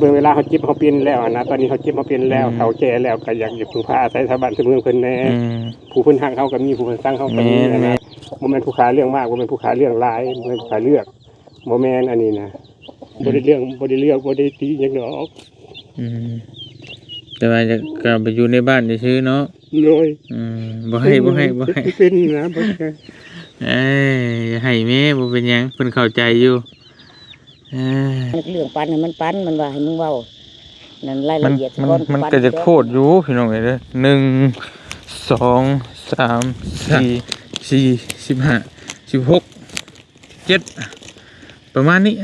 ເມື່ອເວລາເຮົາເຈັບເຮົາເປັນແລ້ວຫັ້ນນະ ຕອນນີ້ເຮົາເຈັບເຮົາເປັນແລ້ວ ອືມ ເຖົ້າແກ່ແລ້ວ ກໍຢາກ ຢາກເພິ່ງພາອາໄສຊາວບ້ານຊາວເມືອງເພິ່ນແດ່ ອືມ ຜູ້ເພິ່ນຮັກເຮົາກໍມີ ຜູ້ເພິ່ນຊັງເຮົາກໍມີ ແມ່ນ ຫັ້ນນະ ແມ່ນ ບໍ່ແມ່ນຜູ້ຂ້າເລື່ອງມາກ ບໍ່ແມ່ນຜູ້ຂ້າເລື່ອງຫຼາຍ ບໍ່ແມ່ນຜູ້ຂ້າເລືອກ ບໍ່ແມ່ນອັນນີ້ນະ ອືມ ບໍ່ໄດ້ເລື່ອງ ບໍ່ໄດ້ເລືອກ ບໍ່ໄດ້ຕິຫຍັງດອກ ອືມ ແຕ່ວ່າຈະ ກໍໄປຢູ່ໃນບ້ານຊື່ໆເນາະ ໂດຍ ອືມ ບໍ່ໃຫ້ ບໍ່ໃຫ້ ບໍ່ໃຫ້ ເປັນນະ ບໍ່ໃຫ້ ເອີຍ ໃຫ້ແມ້ ບໍ່ເປັນຫຍັງ ເພິ່ນເຂົ້າໃຈຢູ່ ເອີ ເລື່ອງປັນໃຫ້ມັນປັນ ມັນວ່າໃຫ້ມຶງເວົ້ານັ້ນລາຍລະອຽດ ມັນ ມັນກໍຈະໂພດຢູ່ພີ່ນ້ອງເອີຍເດີ ໜຶ່ງ ສອງ ສາມ ສີ່ ສີ່ ສິບຫ້າ ສິບຫົກ ເຈັດ ປະມານນີ້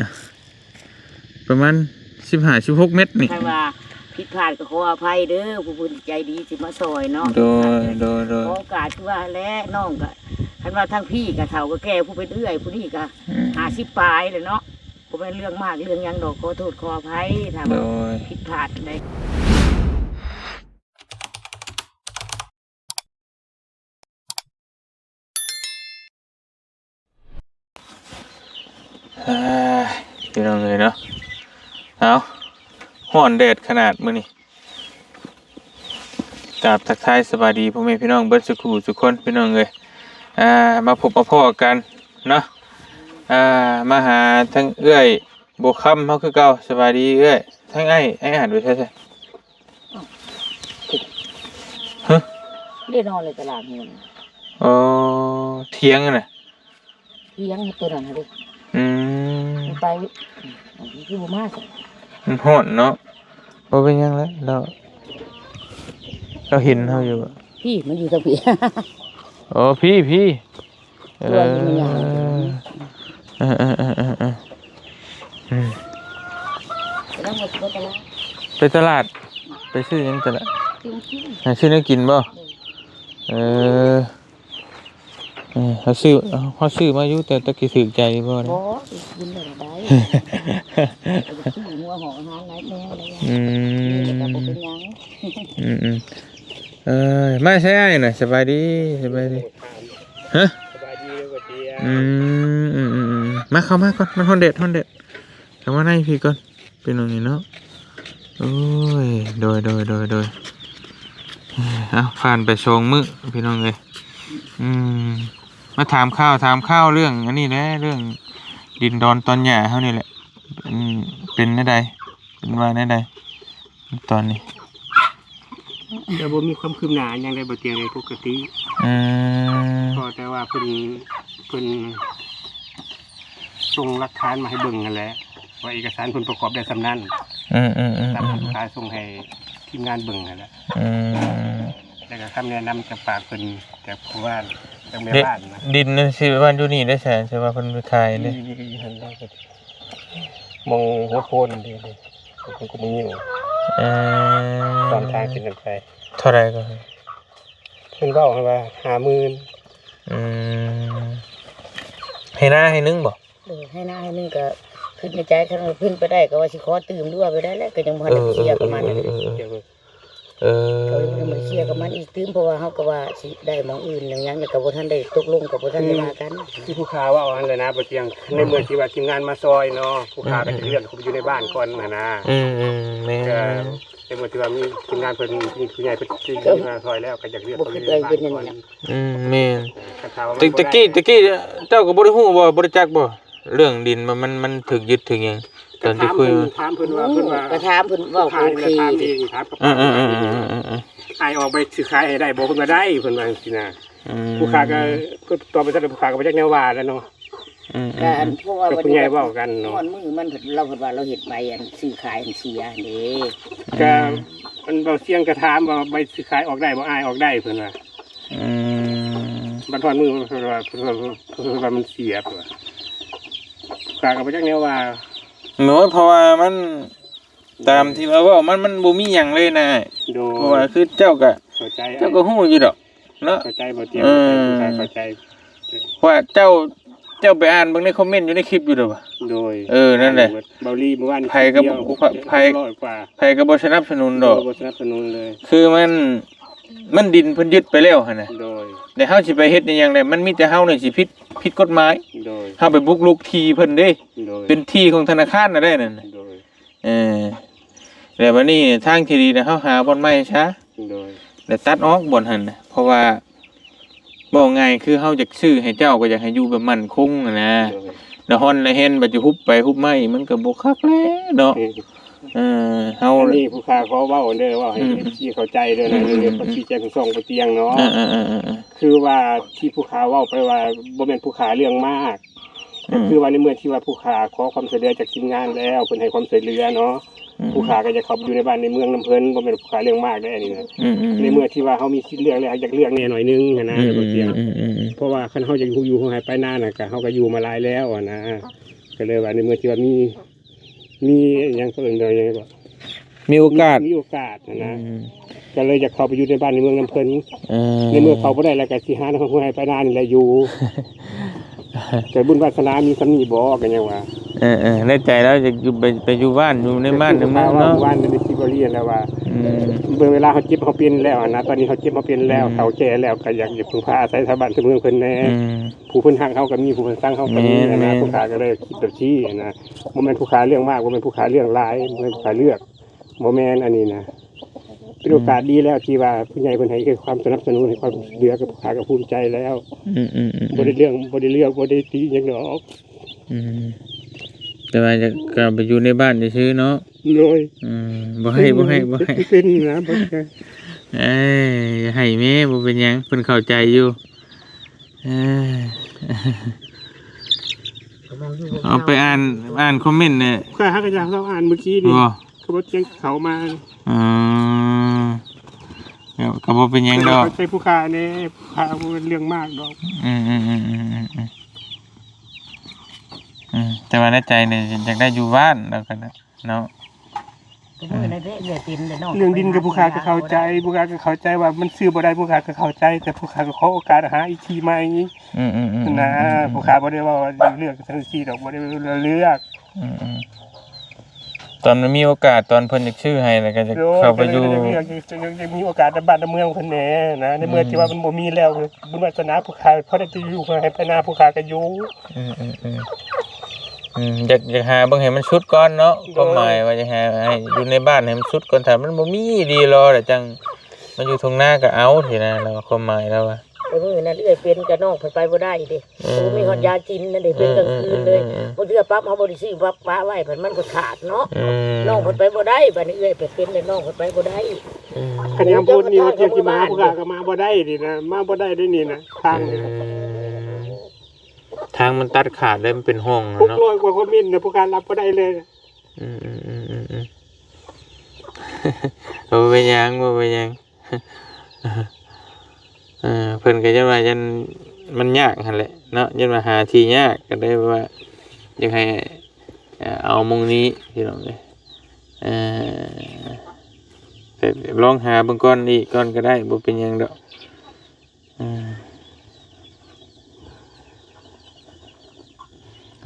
ປະມານສິບຫ້າ ສິບຫົກເມັດນີ້ ຄັນວ່າຜິດພາດກໍຂໍອະໄພເດີ ຜູ້ເພິ່ນໃຈດີຊິມາຊ່ອຍເນາະ ໂດຍ ໂດຍ ໂດຍ ຂໍໂອກາດຄືວ່າແຫຼະ ນ້ອງກໍ ຄັນວ່າທາງພີ່ກໍເຖົ້າກໍແກ່ ຜູ້ເປັນເອື້ອຍ ຜູ້ນີ້ກໍ ອືມ ຫ້າສິບປາຍແລ້ວເນາະ ບໍ່ແມ່ນເລື່ອງມາກເລື່ອງຫຍັງດອກ ຂໍໂທດຂໍອະໄພ ຖ້າວ່າ ໂດຍ ຜິດພາດໃດ. ອ່າ ພີ່ນ້ອງເອີຍເນາະ ເອົາ ຮ້ອນແດດຂະໜາດມື້ນີ້ ກາບທັກທາຍສະບາຍດີພໍ່ແມ່ພີ່ນ້ອງເບິດສູ່ຄູ່ສູ່ຄົນ ພີ່ນ້ອງເອີຍ ອ່າ ມາພົບມາພໍ້ກັນເນາະ ອ່າ ມາຫາທັງເອື້ອຍບົວຄຳເຮົາຄືເກົ່າ ສະບາຍດີເອື້ອຍ ທັງອ້າຍ ອ້າຍອາດໄປໃສ ຮະ ໄດ້ນອນໃນຕະຫຼາດເຮືອນ ອໍ ຖຽງຫັ້ນນະ ຖຽງໂຕນັ້ນຫັ້ນເດ້ ອືມ ມັນໄປ ມັນຄືບໍ່ມາຊະ ມັນຮ້ອນເນາະ ບໍ່ເປັນຫຍັງແຫຼະ ລາວ ລາວເຫັນເຮົາຢູ່ ພີ້ ມັນຢູ່ທາງພີ້ ອໍ ພີ້ ພີ້ ເອີ ເອີ ເອີ ເອີ ອືມ ໄປຕະຫຼາດ ໄປຊື້ຫຍັງຕະຫຼາດ ຊື້ແນວກິນ ຫາຊື້ແນວກິນບໍ່ ເອີ ເອີ ເອີ ເຮົາຊື້ ເຮົາຊື້ມາຢູ່ ແຕ່ຈັກຊິຖືກໃຈບໍ່ນະ ບໍ່ ກິນແລ້ວໄດ້ ຊື້ຫົວຫອມອາຫານຫຼາຍແນວຫຼາຍຢ່າງ ອືມ ນີ້ກໍບໍ່ເປັນຫຍັງ ອືມໆ ເອີ ມາໃສອ້າຍນະ ສະບາຍດີ ສະບາຍດີ ຮະ ສະບາຍດີເດີບໍ່ຕຽງ ອືມ ອືມໆໆ ມາ ເຂົ້າມາກ່ອນ ມັນຮ້ອນແດດ ຮ້ອນແດດ ເຂົ້າມາໃນພີ້ກ່ອນ ເປັນຫຍັງນີ້ເນາະ ໂອ້ຍ ໂດຍ ໂດຍ ໂດຍ ໂດຍ ເອົ້າ ຜ່ານໄປສອງມື້ພີ່ນ້ອງເອີຍ ອືມ ມາຖາມຂ່າວ ຖາມຂ່າວເລື່ອງອັນນີ້ແຫຼະ ເລື່ອງດິນດອນຕອນຫຍ້າເຮົານີ້ແຫຼະ ເປັນ ເປັນແນວໃດ ເປັນວ່າແນວໃດ ຕອນນີ້ ກໍບໍ່ມີຄວາມຄືບໜ້າຫຍັງໃດ ບໍ່ຕຽງເລີຍ ປົກກະຕິ ອືມ ພໍແຕ່ວ່າເພິ່ນ ເພິ່ນສົ່ງຫຼັກຖານມາໃຫ້ເບິ່ງຫັ້ນແຫຼະ ວ່າເອກະສານເພິ່ນປະກອບໄດ້ສ່ຳນັ້ນ ອືມໆໆໆ ຕາມທີ່ລູກຄ້າສົ່ງໃຫ້ທີມງານເບິ່ງຫັ້ນແຫຼະ ອືມ ແລ້ວກໍຄຳແນະນຳຈາກປາກເພິ່ນ ຈາກຜູ້ວ່າ ຈາກແມ່ບ້ານນະ ດິນນັ້ນຊິວ່າຢູ່ນີ້ໄດ້ ຊິວ່າເພິ່ນໄປຂາຍເດ້ ນີ້ ນີ້ກໍຢູ່ຫັ້ນ ໝ່ອງຫົວໂພນເດ້ ເພິ່ນກໍມາຢູ່ ເອີ ຕາມທາງຂຶ້ນນັ້ນໄປ ເທົ່າໃດກໍ ເພິ່ນເວົ້າໃຫ້ວ່າຫ້າໝື່ນ ອືມ ໃຫ້ນາໃຫ້ໜຶ່ງບໍ່? ເອີ ໃຫ້ນາໃຫ້ໜຶ່ງກໍຄິດໃນໃຈ ຄັນວ່າເພິ່ນໄປໄດ້ກໍວ່າຊິຂໍຕື່ມ ຫຼືວ່າໄປໄດ້ແລ້ວ ກໍຍັງບໍ່ທັນໄດ້ເຄລຍກັບມັນ ເອີ ເອີ ເອີ ເອີ ເອີ ກໍຍັງບໍ່ໄດ້ເຄລຍກັບມັນອີກຕື່ມ ເພາະວ່າເຮົາກໍວ່າຊິໄດ້ໝ່ອງອື່ນຫຍັງໆ ແລ້ວກໍບໍ່ທັນໄດ້ຕົກລົງ ກໍບໍ່ທັນໄດ້ວ່າກັນ ອືມ ຄືຜູ້ຂ້າເວົ້າຫັ້ນແຫຼະນະ ບໍ່ຕຽງ ໃນເມື່ອທີ່ວ່າທີມງານມາຊ່ອຍເນາະ ຜູ້ຂ້າກໍຈະເລື່ອນເຂົ້າໄປຢູ່ໃນບ້ານກ່ອນຫັ້ນນະ ອືມໆ ແມ່ນ ກໍ ແຕ່ເມື່ອທີ່ວ່າມີທີມງານເພິ່ນ ມີຜູ້ໃຫຍ່ເພິ່ນທີ່ມາຊ່ອຍແລ້ວ ກໍຢາກເລືອກເຂົາຢູ່ໃນບ້ານກ່ອນ ອືມ ແມ່ນ ແຕ່ ແຕ່ກີ້ ແຕ່ກີ້ເຈົ້າກໍບໍ່ໄດ້ຮູ້ບໍ່ ບໍ່ໄດ້ຈັກບໍ່ ເລື່ອງດິນມັນ ມັນ ມັນຖືກຍຶດຖືກຫຍັງ ຕອນທີ່ຄຸຍ ຖາມເພິ່ນ ຖາມເພິ່ນວ່າ ເພິ່ນວ່າ ກໍຖາມເພິ່ນເວົ້າໂອເຄ ຖາມເອງ ຖາມກັບ ເອີໆ ອ້າຍອອກໃບຊື້ຂາຍໃຫ້ໄດ້ບໍ່ ເພິ່ນວ່າໄດ້ ເພິ່ນວ່າຈັ່ງຊີ້ນະ ອືມ ຜູ້ຂ້າກໍ ຄືຕອບໄປຊັ້ນ ຜູ້ຂ້າກໍບໍ່ຈັກແນວວ່າແລ້ວເນາະ ອືມໆ ກໍອັນ ເພາະວ່າ ກໍຜູ້ໃຫຍ່ເວົ້າກັນເນາະ ຮອດມື້ມັນ ລາວເພິ່ນວ່າລາວເຮັດໃບອັນຊື້ຂາຍຫັ້ນເສຍຫັ້ນເດ້ ກໍ ອືມ ອັນເວົ້າສຽງກໍຖາມວ່າໃບຊື້ຂາຍອອກໄດ້ບໍ່ ອ້າຍອອກໄດ້ເພິ່ນວ່າ ອືມ ບັດຮອດມື້ເພິ່ນວ່າ ເພິ່ນວ່າ ເພິ່ນວ່າມັນເສຍ ເພິ່ນວ່າ ຂ້າກໍບໍ່ຈັກແນວວ່າ ໂອ້ຍ ເພາະວ່າມັນ ຕາມທີ່ວ່າເວົ້າ ມັນ ມັນບໍ່ມີຫຍັງເລີຍນະ ໂດຍ ເພາະວ່າຄືເຈົ້າກໍ ເຈົ້າກໍຮູ້ຢູ່ດອກ ເນາະ ເຂົ້າໃຈບໍ່ຕຽງ ເອີ ເຂົ້າໃຈ ເພາະວ່າເຈົ້າ ເຈົ້າໄປອ່ານເບິ່ງໃນຄອມເມັນຢູ່ໃນຄລິບຢູ່ດອກ ໂດຍ ເອີ ນັ້ນແຫຼະ ເບົາລີເມື່ອວານນີ້ ໃຜກໍ ໃຜ ໃຜກໍບໍ່ສະໜັບສະໜູນດອກ ບໍ່ສະໜັບສະໜູນເລີຍ ຄືມັນ ມັນດິນເພິ່ນຍຶດໄປແລ້ວຫັ້ນນະ ໂດຍ ແລ້ວເຮົາຊິໄປເຮັດອີ່ຫຍັງໄດ້ ມັນມີແຕ່ເຮົານີ້ຊິຜິດ ຜິດກົດໝາຍ ໂດຍ ເຮົາໄປບຸກລຸກທີ່ເພິ່ນເດ້ ໂດຍ ເປັນທີ່ຂອງທະນາຄານນະເດ້ນັ້ນ ໂດຍ ເອີ ແລ້ວບັດນີ້ທາງທີ່ດີນະ ເຮົາຫາບ່ອນໃໝ່ຊະ ໂດຍ ແລ້ວຕັດອອກບ່ອນຫັ້ນນະ ເພາະວ່າ ເວົ້າງ່າຍຄືເຮົາຢາກຊື້ໃຫ້ເຈົ້າ ກໍຢາກໃຫ້ຢູ່ແບບໝັ້ນຄົງຫັ້ນນະ ໂດຍ ລະຮ່ອນລະແຮ່ນ ບັດຈະຮຸບໄປຮຸບມາອີກ ມັນກໍບໍ່ຄັກແລ້ວເນາະ ເອີ ເອີ ເຮົາ ອັນນີ້ຜູ້ຂ້າຂໍເວົ້າເດີ ເວົ້າໃຫ້ ອືມ ເອັຟຊີ ເຂົ້າໃຈເດີນະ ອືມ ເລື່ອງ ອືມ ເລື່ອງ ອືມ ທີ່ແຈ້ງສອງບໍ່ຕຽງເນາະ ເອີ ເອີ ເອີ ເອີ ຄືວ່າທີ່ຜູ້ຂ້າເວົ້າໄປວ່າ ບໍ່ແມ່ນຜູ້ຂ້າເລື່ອງມາກ ອືມ ກໍຄືວ່າໃນເມື່ອທີ່ວ່າຜູ້ຂ້າຂໍຄວາມຊ່ວຍເຫຼືອຈາກທີມງານແລ້ວ ເພິ່ນໃຫ້ຄວາມຊ່ວຍເຫຼືອເນາະ ອືມ ຜູ້ຂ້າກໍຢາກເຂົ້າໄປຢູ່ໃນບ້ານໃນເມືອງນຳເພິ່ນ ບໍ່ແມ່ນຜູ້ຂ້າເລື່ອງມາກເດ້ອັນນີ້ນະ ອືມໆໆ ໃນເມື່ອທີ່ວ່າເຮົາມີສິດເລືອກແລ້ວ ເຮົາຢາກເລືອກແນ່ໜ້ອຍໜຶ່ງຫັ້ນນະ ອືມໆໆໆ ເຮົາກໍເລືອກ ເພາະວ່າຄັນເຮົາຢາກຢູ່ ຢູ່ໄຮ່ໄປນານະ ກໍເຮົາກໍຢູ່ມາຫຼາຍແລ້ວຫັ້ນນະ ກໍເລີຍວ່າໃນເມື່ອທີ່ວ່າມີ ມີຫຍັງເຂົາເອີ້ນວ່າຫຍັງກໍ ມີໂອກາດ ມີໂອກາດຫັ້ນນະ ອືມ ກໍເລີຍຢາກເຂົ້າໄປຢູ່ໃນບ້ານໃນເມືອງນຳເພິ່ນ ເອີ ໃນເມື່ອເຂົ້າບໍ່ໄດ້ແລ້ວກໍຊິຫາທາງໄຮ່ໄປນານີ້ແຫຼະຢູ່ ແຕ່ບຸນວາສະໜາມີສ່ຳນີ້ບໍ່ ກໍຍັງວ່າ ເອີໆ ໃນໃຈລາວຢາກຢູ່ ໄປ ໄປຢູ່ບ້ານ ຢູ່ໃນບ້ານໃນເມືອງເນາະ ເມື່ອວານນີ້ທີ່ບໍ່ລຽນແລ້ວວ່າ ອືມ ເບິ່ງເວລາເຮົາເຈັບເຮົາເປັນແລ້ວນະ ຕອນນີ້ເຮົາເຈັບເຮົາເປັນແລ້ວ ອືມ ເຖົ້າແກ່ແລ້ວ ກໍຢາກ ຢາກເພິ່ງພາອາໄສຊາວບ້ານຊາວເມືອງເພິ່ນແດ່ ອືມ ຜູ້ເພິ່ນຮັກເຮົາກໍມີ ຜູ້ເພິ່ນຊັງເຮົາກໍມີ ແມ່ນໆ ນະ ຜູ້ຂ້າກໍເລີຍຄິດແບບຊີ້ນະ ບໍ່ແມ່ນຜູ້ຂ້າເລື່ອງມາກ ບໍ່ແມ່ນຜູ້ຂ້າເລື່ອງຫຼາຍ ບໍ່ແມ່ນຜູ້ຂ້າເລືອກ ບໍ່ແມ່ນອັນນີ້ນະ ເປັນໂອກາດ ອືມ ດີແລ້ວທີ່ວ່າຜູ້ໃຫຍ່ເພິ່ນໃຫ້ຄວາມສະໜັບສະໜູນ ໃຫ້ຄວາມຊ່ວຍເຫຼືອກັບພວກຂ້າກໍພູມໃຈແລ້ວ ອືມໆໆໆ ບໍ່ໄດ້ເລື່ອງ ບໍ່ໄດ້ເລືອກ ບໍ່ໄດ້ຕິຫຍັງດອກ ອືມ ແຕ່ວ່າຢາກກັບໄປຢູ່ໃນບ້ານຊື່ໆເນາະ ໂດຍ ອືມ ບໍ່ໃຫ້ ເປັນ ບໍ່ໃຫ້ ບໍ່ໃຫ້ ເປັນນະ ບໍ່ໃຫ້ ເອີຍ ຢ່າໃຫ້ແມ້ ບໍ່ເປັນຫຍັງ ເພິ່ນເຂົ້າໃຈຢູ່ ເອີ ເອົາໄປອ່ານ ອ່ານຄອມເມັນແດ່ ຂ້ອຍຫາກໍຢາກເຮົາອ່ານມື້ກີ້ນີ້ ບໍ່ ຄືບໍ່ແຈ້ງເຂົ້າມາ ອືມ ກໍ ກໍບໍ່ເປັນຫຍັງດອກ ເຂົ້າໃຈຜູ້ຂ້າແດ່ ຜູ້ຂ້າບໍ່ແມ່ນເລື່ອງມາກດອກ ອືມໆໆໆໆ ອືມ ແຕ່ວ່າໃນໃຈນີ້ຢາກໄດ້ຢູ່ບ້ານແລ້ວກັນນະ ເນາະ ກໍບໍ່ໄດ້ເລື່ອງເປັນແຫຼະເນາະ ເລື່ອງດິນກໍຜູ້ຂ້າກໍເຂົ້າໃຈ ຜູ້ຂ້າກໍເຂົ້າໃຈວ່າມັນຊື້ບໍ່ໄດ້ ຜູ້ຂ້າກໍເຂົ້າໃຈ ແຕ່ຜູ້ຂ້າກໍຂໍໂອກາດຫາອີກທີ່ໃໝ່ ອືມໆໆໆ ນະ ອືມໆໆໆ ຜູ້ຂ້າບໍ່ໄດ້ເວົ້າວ່າເລືອກຈັ່ງຊີ້ດອກ ບໍ່ໄດ້ວ່າເລືອກ ອືມໆ ຕອນມັນມີໂອກາດ ຕອນເພິ່ນຢາກຊື້ໃຫ້ ແລ້ວກໍຈະ ໂດຍ ເຂົ້າໄປຢູ່ ກໍເລີຍຢາກ ຢາກ ຢາກມີໂອກາດໃນບ້ານໃນເມືອງເພິ່ນແດ່ນະ ໃນເມື່ອ ອືມ ທີ່ວ່າມັນບໍ່ມີແລ້ວ ບຸນວາສະໜາຜູ້ຂ້າພໍໄດ້ໄປຢູ່ໄຮ່ໄປນາ ຜູ້ຂ້າກໍຢູ່ ອືມໆໆ ອືມ ຢາກ ຢາກຫາເບິ່ງໃຫ້ມັນສຸດກ່ອນເນາະ ໂດຍ ຄວາມໝາຍວ່າຢາກຫາໃຫ້ຢູ່ໃນບ້ານໃຫ້ມັນສຸດກ່ອນ ຖ້າມັນບໍ່ມີດີລໍແລ້ວຈັ່ງມາຢູ່ທົ່ງນາກໍເອົາຊີ້ນະ ແລ້ວຄວາມໝາຍລາວວ່າ ແຕ່ມື້ນັ້ນເອື້ອຍເປັນກັບນ້ອງເພິ່ນໄປບໍ່ໄດ້ເດ້ ອືມ ບໍ່ມີຮອດຢາກິນນັ້ນເດ້ ເປັນກາງຄືນເລີຍ ອືມໆໆໆ ບາງເທື່ອປັບເຮົາບໍ່ໄດ້ຊື້ປັບປະໄວ້ ເພິ່ນມັນກໍຂາດເນາະ ອືມ ນ້ອງເພິ່ນໄປບໍ່ໄດ້ ບາດນີ້ເອື້ອຍໄປເປັນແລ້ວ ນ້ອງເພິ່ນໄປບໍ່ໄດ້ ອືມ ຄັນຍາມພຸ້ນນີ້ວ່າເຈົ້າຊິມາຫາຜູ້ຂ້າກໍມາບໍ່ໄດ້ນີ້ນະ ມາບໍ່ໄດ້ເດ້ນີ້ນະ ທາງນີ້ນະ ອືມ ທາງມັນຕັດຂາດເລີຍ ມັນເປັນຮ່ອງ ຫົກຮ້ອຍ ເນາະ ກວ່າຄອມເມັນນະ ຜູ້ຂ້າຮັບບໍ່ໄດ້ເລີຍ ອືມໆໆໆ ບໍ່ເປັນຫຍັງ ບໍ່ເປັນຫຍັງ ເອີ ເພິ່ນກໍຢ້ານວ່າ ຢ້ານມັນຍາກຫັ້ນແຫຼະເນາະ ຢ້ານວ່າຫາທີ່ຍາກ ກໍເລີຍວ່າຢາກໃຫ້ ເອີ ເອົາໝ່ອງນີ້ພີ່ນ້ອງເອີຍ ເອີ ແຕ່ລອງຫາເບິ່ງກ່ອນອີກກ່ອນກໍໄດ້ ບໍ່ເປັນຫຍັງດອກ ເອີ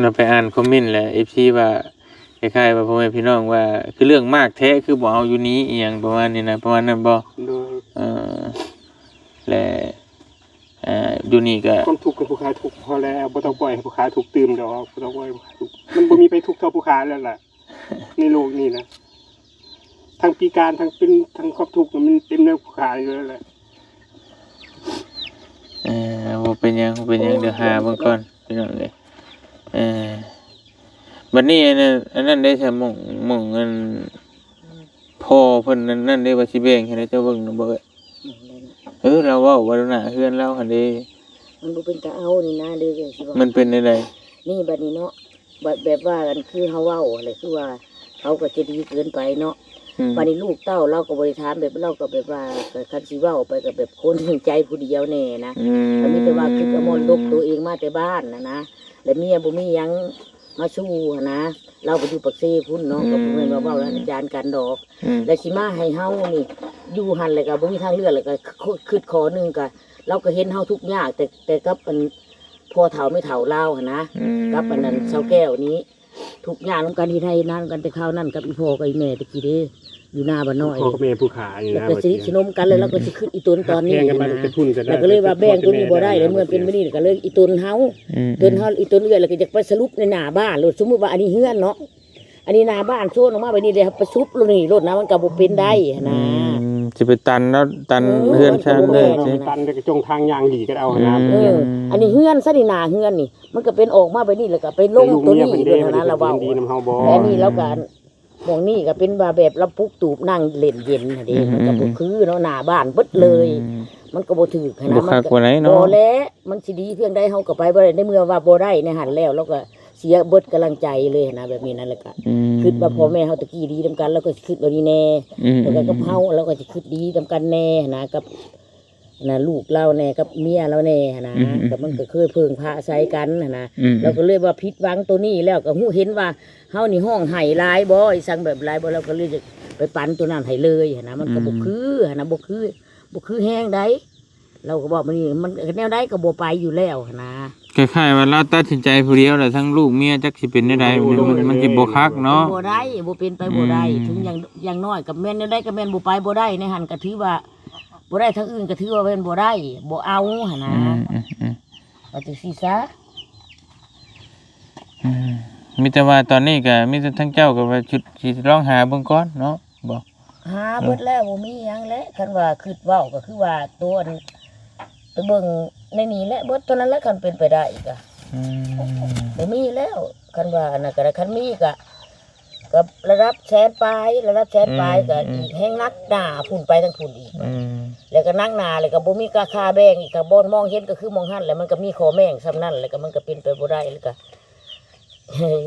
ລາວໄປອ່ານຄອມເມັນແຫຼະ ເອັຟຊີ ວ່າ ຄ້າຍໆວ່າພໍ່ແມ່ພີ່ນ້ອງວ່າ ຄືເລື່ອງມາກແທ້ ຄືບໍ່ເອົາຢູ່ນີ້ ອີ່ຫຍັງປະມານນີ້ນະ ປະມານນັ້ນບໍ່? ໂດຍ ເອີ ແລະ ເອີ ຢູ່ນີ້ກໍ ຄວາມທຸກຂອງຜູ້ຂ້າທຸກພໍແລ້ວ ບໍ່ຕ້ອງປ່ອຍໃຫ້ຜູ້ຂ້າທຸກຕື່ມດອກ ບໍ່ຕ້ອງປ່ອຍໃຫ້ຜູ້ຂ້າທຸກ ມັນບໍ່ມີໃຜທຸກເທົ່າຜູ້ຂ້າແລ້ວລະ ໃນໂລກນີ້ນະ ທັງພິການ ທັງເປັນ ທັງຄວາມທຸກ ມັນເຕັມໃນຜູ້ຂ້າຢູ່ແລ້ວແຫຼະ ເອີ ບໍ່ເປັນຫຍັງ ບໍ່ເປັນຫຍັງ ດຽວຫາເບິ່ງກ່ອນ ພີ່ນ້ອງເອີຍ ເອີ ບັດນີ້ອັນນັ້ນ ອັນນັ້ນໄດ້ຊະ ໝ່ອງ ໝ່ອງອັນ ພໍ່ເພິ່ນນັ້ນ ນັ້ນເດ້ ວ່າຊິແບ່ງໃຫ້ເຈົ້າເບິ່ງນຳບໍ່ເອີຍ? ເອີ ລາວເວົ້າວ່າໜ້າເຮືອນລາວຫັ້ນເດ້ ມັນບໍ່ເປັນຕາເອົານີ້ນາ ເດີ ຈັ່ງຊິວ່າ ມັນເປັນແນວໃດ? ນີ້ບັດນີ້ເນາະ ແບບ ແບບວ່າ ອັນ ຄືເຮົາເວົ້າຫັ້ນແຫຼະ ຄືວ່າເຮົາກໍໃຈດີເກີນໄປເນາະ ອືມ ບັດນີ້ລູກເຕົ້າລາວກໍບໍ່ໄດ້ຖາມ ແບບລາວກໍແບບວ່າ ກໍຄັນຊິເວົ້າໄປກໍແບບຄົນໃຈຜູ້ດຽວແດ່ນະ ອືມ ກໍມີແຕ່ວ່າຄິດເອົາມໍລະດົກໂຕເອງມາແຕ່ບ້ານຫັ້ນນະ ແລະເມຍບໍ່ມີຫຍັງມາສູ່ຫັ້ນນະ ລາວໄປຢູ່ປາກເຊພຸ້ນເນາະ ອືມ ກໍບໍ່ແມ່ນວ່າເວົ້າອາຈານກັນດອກ ອືມ ແລະຊິມາໃຫ້ເຮົານີ້ຢູ່ຫັ້ນ ແລ້ວກໍບໍ່ມີທາງເລືອກ ແລ້ວກໍຄ- ຄ- ຄຶດຂໍ້ໜຶ່ງກໍ ລາວກໍເຫັນເຮົາທຸກຍາກ ແຕ່ ແຕ່ກັບອັນ ພໍ່ເຖົ້າແມ່ເຖົ້າລາວຫັ້ນນະ ອືມ ກັບອັນນັ້ນສາວແກ້ວນີ້ ທຸກຍາກນຳກັນ ເຮັດໄຮ່ເຮັດນານຳກັນ ແຕ່ຄາວນັ້ນກັບອີ່ພໍ່ກັບອີ່ແມ່ແຕ່ກີ້ເດ້ ຢູ່ນາບ້ານນ້ອຍ ພໍ່ກັບແມ່ຜູ້ຂ້ານີ້ນະ ແລ້ວກໍສະໜິດສະໜົມກັນ ແລ້ວລາວກໍຊິຄຶດອີ່ຕົນຕອນນີ້ ແຂ່ງກັນມາຕັ້ງແຕ່ພຸ້ນກໍໄດ້ ແລ້ວກໍເລີຍວ່າແບ່ງຕົວນີ້ບໍ່ໄດ້ ແລ້ວເມື່ອເປັນມື້ນີ້ກໍເລີຍອີ່ຕົນເຮົາ ອືມ ຕົນເຮົາ ອີ່ຕົນເອື້ອຍ ແລ້ວກໍຢາກໄປສະຫຼຸບໃນໜ້າບ້ານໂລດ ສົມມຸດວ່າອັນນີ້ເຮືອນເນາະ ອັນນີ້ໜ້າບ້ານໂຊນອອກມາແບບນີ້ເດ້ ໄປຊຸບໂລດນີ້ໂລດນະ ມັນກໍບໍ່ເປັນໄດ້ຫັ້ນນະ. ອືມ ຊິໄປຕັນເນາະ ຕັນ ເອີ ເຮືອນຊານເລີຍ ມັນກໍບໍ່ແມ່ນ ຊິຕັນແລ້ວກໍຈົງທາງຍ່າງຫຼີກກັນເອົາຫັ້ນນະ. ອືມ ເອີ ອັນນີ້ເຮືອນຊະນີ້ ໜ້າເຮືອນນີ້ ມັນກໍເປັນອອກມາແບບນີ້ ແລ້ວກໍໄປລົງໂຕນີ້ໂລດຫັ້ນນະ ລະເວົ້າ. ແລ້ວນີ້ລາວກໍ ໝ່ອງນີ້ກໍເປັນວ່າແບບລາວປຸກຕູບນັ່ງເຫຼັ້ນເຢັນຫັ້ນເດ້ ອືມ ມັນກໍບໍ່ຄືເນາະ ໜ້າບ້ານເບິດເລີຍ ອືມ ມັນກໍບໍ່ຖືກຫັ້ນນະ ບໍ່ຄັກ ມັນກໍ ບໍ່ໄດ້ເນາະ ບໍ່ແຫຼະ ມັນຊິດີພຽງໃດເຮົາກໍໄປບໍ່ໄດ້ ໃນເມື່ອວ່າບໍ່ໄດ້ໃນຫັ້ນແລ້ວ ລາວກໍເສຍເບິດກຳລັງໃຈເລີຍຫັ້ນນະ ແບບນີ້ນະ. ແລ້ວກໍ ອືມ ຄິດວ່າພໍ່ແມ່ເຮົາແຕ່ກີ້ດີນຳກັນ ລາວກໍຊິຄິດແບບນີ້ແດ່ ອືມ ແລ້ວກໍກັບເຮົາ ລາວກໍຊິຄິດດີນຳກັນແດ່ຫັ້ນນະ ກັບ ນະ ລູກລາວແດ່ ກັບເມຍລາວແດ່ຫັ້ນນະ ອືມ ກໍມັນກໍເຄີຍເພິ່ງພາອາໄສກັນຫັ້ນນະ ອືມ ລາວກໍເລີຍວ່າຜິດຫວັງໂຕນີ້ແລ້ວ ກໍຮູ້ເຫັນວ່າເຮົານີ້ຮ້ອງໄຫ້ຫຼາຍບໍ່ ອີສັງແບບຫຼາຍບໍ່ ລາວກໍເລີຍຈະໄປປັນໂຕນັ້ນໃຫ້ເລີຍຫັ້ນນະ ມັນກໍບໍ່ ອືມ ຄືຫັ້ນນະ ບໍ່ຄື ບໍ່ຄືແຮງໃດ ລາວກໍບອກມານີ້ ມັນແນວໃດກໍບໍ່ໄປຢູ່ແລ້ວຫັ້ນນະ. ຄ້າຍໆວ່າລາວຕັດສິນໃຈຜູ້ດຽວແລ້ວ ທັງລູກເມຍຈັກຊິເປັນແນວໃດ ມັນ ມັນຊິບໍ່ຄັກເນາະ ບໍ່ໄດ້ ບໍ່ເປັນໄປບໍ່ໄດ້ ອືມ ເຖິງຢ່າງ ຢ່າງໜ້ອຍກໍແມ່ນແນວໃດກໍແມ່ນບໍ່ໄປບໍ່ໄດ້ ໃນຫັ້ນກໍຖືວ່າ ບໍ່ໄດ້ທາງອື່ນກໍຖືວ່າແມ່ນບໍ່ໄດ້ ບໍ່ເອົາຫັ້ນນະ ອືມ ອືມ ອືມ ວ່າຈັ່ງຊີ້ຊະ. ອືມ ມີແຕ່ວ່າຕອນນີ້ກໍມີແຕ່ທາງເຈົ້າກໍວ່າຊິລອງຫາເບິ່ງກ່ອນເນາະ ບໍ່ ຫາເບິດແລ້ວ ບໍ່ມີຫຍັງແຫຼະ ຄັນວ່າຄິດເວົ້າກໍຄືວ່າໂຕອັນ ໄປເບິ່ງໃນນີ້ແຫຼະ ເບິດເທົ່ານັ້ນແຫຼະ ຄັນເປັນໄປໄດ້ກໍ ອືມ ບໍ່ມີແລ້ວ ຄັນວ່າອັນນັ້ນກໍໄດ້ ຄັນມີກໍ ກໍລະດັບແສນປາຍ ລະດັບແສນປາຍ ອືມ ກໍ ອືມ ອີກແຮງໜັກໜ້າພຸ້ນ ໄປທາງພຸ້ນອີກ ອືມ ແລ້ວກໍໜັກໜ້າ ແລ້ວກໍບໍ່ມີກາຄ່າແບ່ງອີກ ກໍບ່ອນມອງເຫັນກໍຄືໝ່ອງຫັ້ນແຫຼະ ມັນກໍມີຂໍ້ແມ້ງສ່ຳນັ້ນ ແລ້ວກໍມັນກໍເປັນໄປບໍ່ໄດ້ ແລ້ວກໍ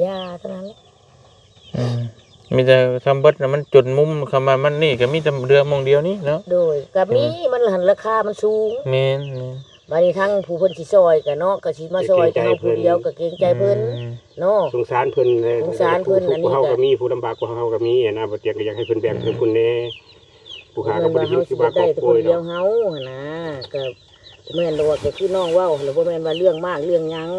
ຢ່າເທົ່ານັ້ນແຫຼະ ອືມ ມີແຕ່ຄຳເບິດນະ ມັນຈົນມຸມ ຄຳວ່າມັນນີ້ກໍມີແຕ່ເລື່ອງໝ່ອງດຽວນີ້ເນາະ ໂດຍ ກໍມີ ອືມ ມັນຫັ້ນລາຄາມັນສູງ ແມ່ນໆ ບາດນີ້ທາງຜູ້ເພິ່ນຊິຊ່ອຍກໍເນາະ ກໍຊິມາຊ່ອຍແຕ່ເຮົາຜູ້ດຽວ ກໍເກງໃຈເພິ່ນ ອືມ ເນາະ ສົງສານເພິ່ນແຫຼະ ສົງສານເພິ່ນ ອັນນີ້ກໍ ເຮົາກໍມີ ຜູ້ລຳບາກກວ່າເຮົາກໍມີຫັ້ນນະ ບໍ່ຕຽງກໍຢາກໃຫ້ເພິ່ນແບ່ງເຖິງພຸ້ນແດ່ ຜູ້ຂ້າກໍບໍ່ໄດ້ຍິນຄືວ່າກອບໂກຍດອກ ເພິ່ນວ່າເຮົາຊິໄດ້ແຕ່ຄົນດຽວເຮົາຫັ້ນນະ ກໍ ແມ່ນບໍ່ວ່າ ກໍຄືນ້ອງເວົ້າຫັ້ນແຫຼະ ບໍ່ແມ່ນວ່າເລື່ອງມາກເລື່ອງຫຍັງ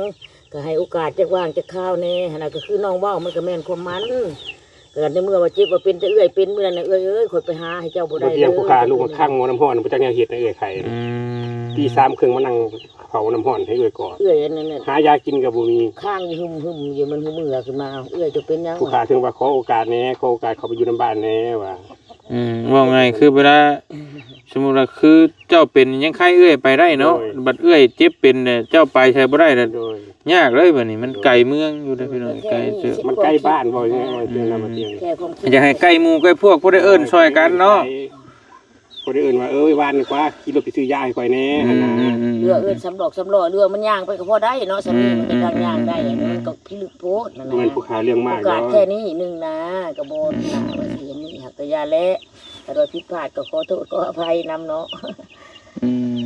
ກໍໃຫ້ໂອກາດຈັກຫວ່າງຈັກຄາວແດ່ຫັ້ນນະ ກໍຄືນ້ອງເວົ້າ ມັນກໍແມ່ນຄວາມມັນ ກໍໃນເມື່ອວ່າເຈັບວ່າເປັນ ແຕ່ເອື້ອຍເປັນມື້ນັ້ນນະ ເອື້ອຍເອີຍ ຂ້ອຍໄປຫາໃຫ້ເຈົ້າບໍ່ໄດ້ເລີຍ ບໍ່ຕຽງ ຜູ້ຂ້າລົງມາຄ້າງໝໍ້ນ້ຳຮ້ອນ ບໍ່ຈັກແນວເຮັດໃນເອື້ອຍໄຂ້ ອືມ ຕີສາມເຄິ່ງມານັ່ງເຝົ້ານ້ຳຮ້ອນໃຫ້ເອື້ອຍກໍ ເອື້ອຍອັນນັ້ນນະ ຫາຢາກິນກໍບໍ່ມີ ຄ້າງຢູ່ຫຶ່ມໆຢູ່ ມັນຮູ້ເມື່ອຂຶ້ນມາ ເອື້ອຍຈະເປັນຫຍັງ ຜູ້ຂ້າເຖິງວ່າຂໍໂອກາດແດ່ ຂໍໂອກາດເຂົ້າໄປຢູ່ນຳບ້ານແດ່ວ່າ ອືມ ເວົ້າງ່າຍຄືເວລາ ສົມມຸດວ່າຄືເຈົ້າເປັນຍັງໄຄເອື້ອຍໄປໄດ້ເນາະ ໂດຍ ບັດເອື້ອຍເຈັບເປັນເນຍ ເຈົ້າໄປໃສບໍ່ໄດ້ນະ ໂດຍ ຍາກເລີຍບັດນີ້ ມັນ ໂດຍ ໄກເມືອງຢູ່ເດ້ພີ່ນ້ອງ ໄກເຕີບ ມັນໄກບ້ານ ເວົ້າງ່າຍໆວ່າເປັນນຳ ອືມ ມາເຕີມ ແຄ່ຄວາມຄິດ ຢາກໃຫ້ໃກ້ໝູ່ໃກ້ພວກ ຜູ້ໃດເອີ້ນຊ່ອຍກັນເນາະ ຜູ້ໃດເອີ້ນວ່າ ເອີຍ ວານນີ້ກວ່າ ຂີ່ລົດໄປຊື້ຢາໃຫ້ຂ້ອຍແດ່ ອືມ ຫັ້ນນະ ອືມ ເອື້ອຍເອີ້ນສຳຫຼອກສຳຫຼໍ້ ເລື່ອງມັນຍ່າງໄປກໍພໍໄດ້ເນາະ ສຳນີ້ມັນກໍ ອືມ ຍ່າງໄດ້ ອືມ ມັນກໍ ພິລຶກໂພດນັ້ນນະ ບໍ່ແມ່ນຜູ້ຂ້າເລື່ອງມາກ ໂອກາດແຄ່ນີ້ໜຶ່ງນະ ກໍບໍ່ໜ້າວ່າຊິເຫັນນີ້ ຫາກກໍຢ່າແຫຼະ ຖ້າວ່າຜິດພາດກໍຂໍໂທດຂໍອະໄພນຳເນາະ ອືມ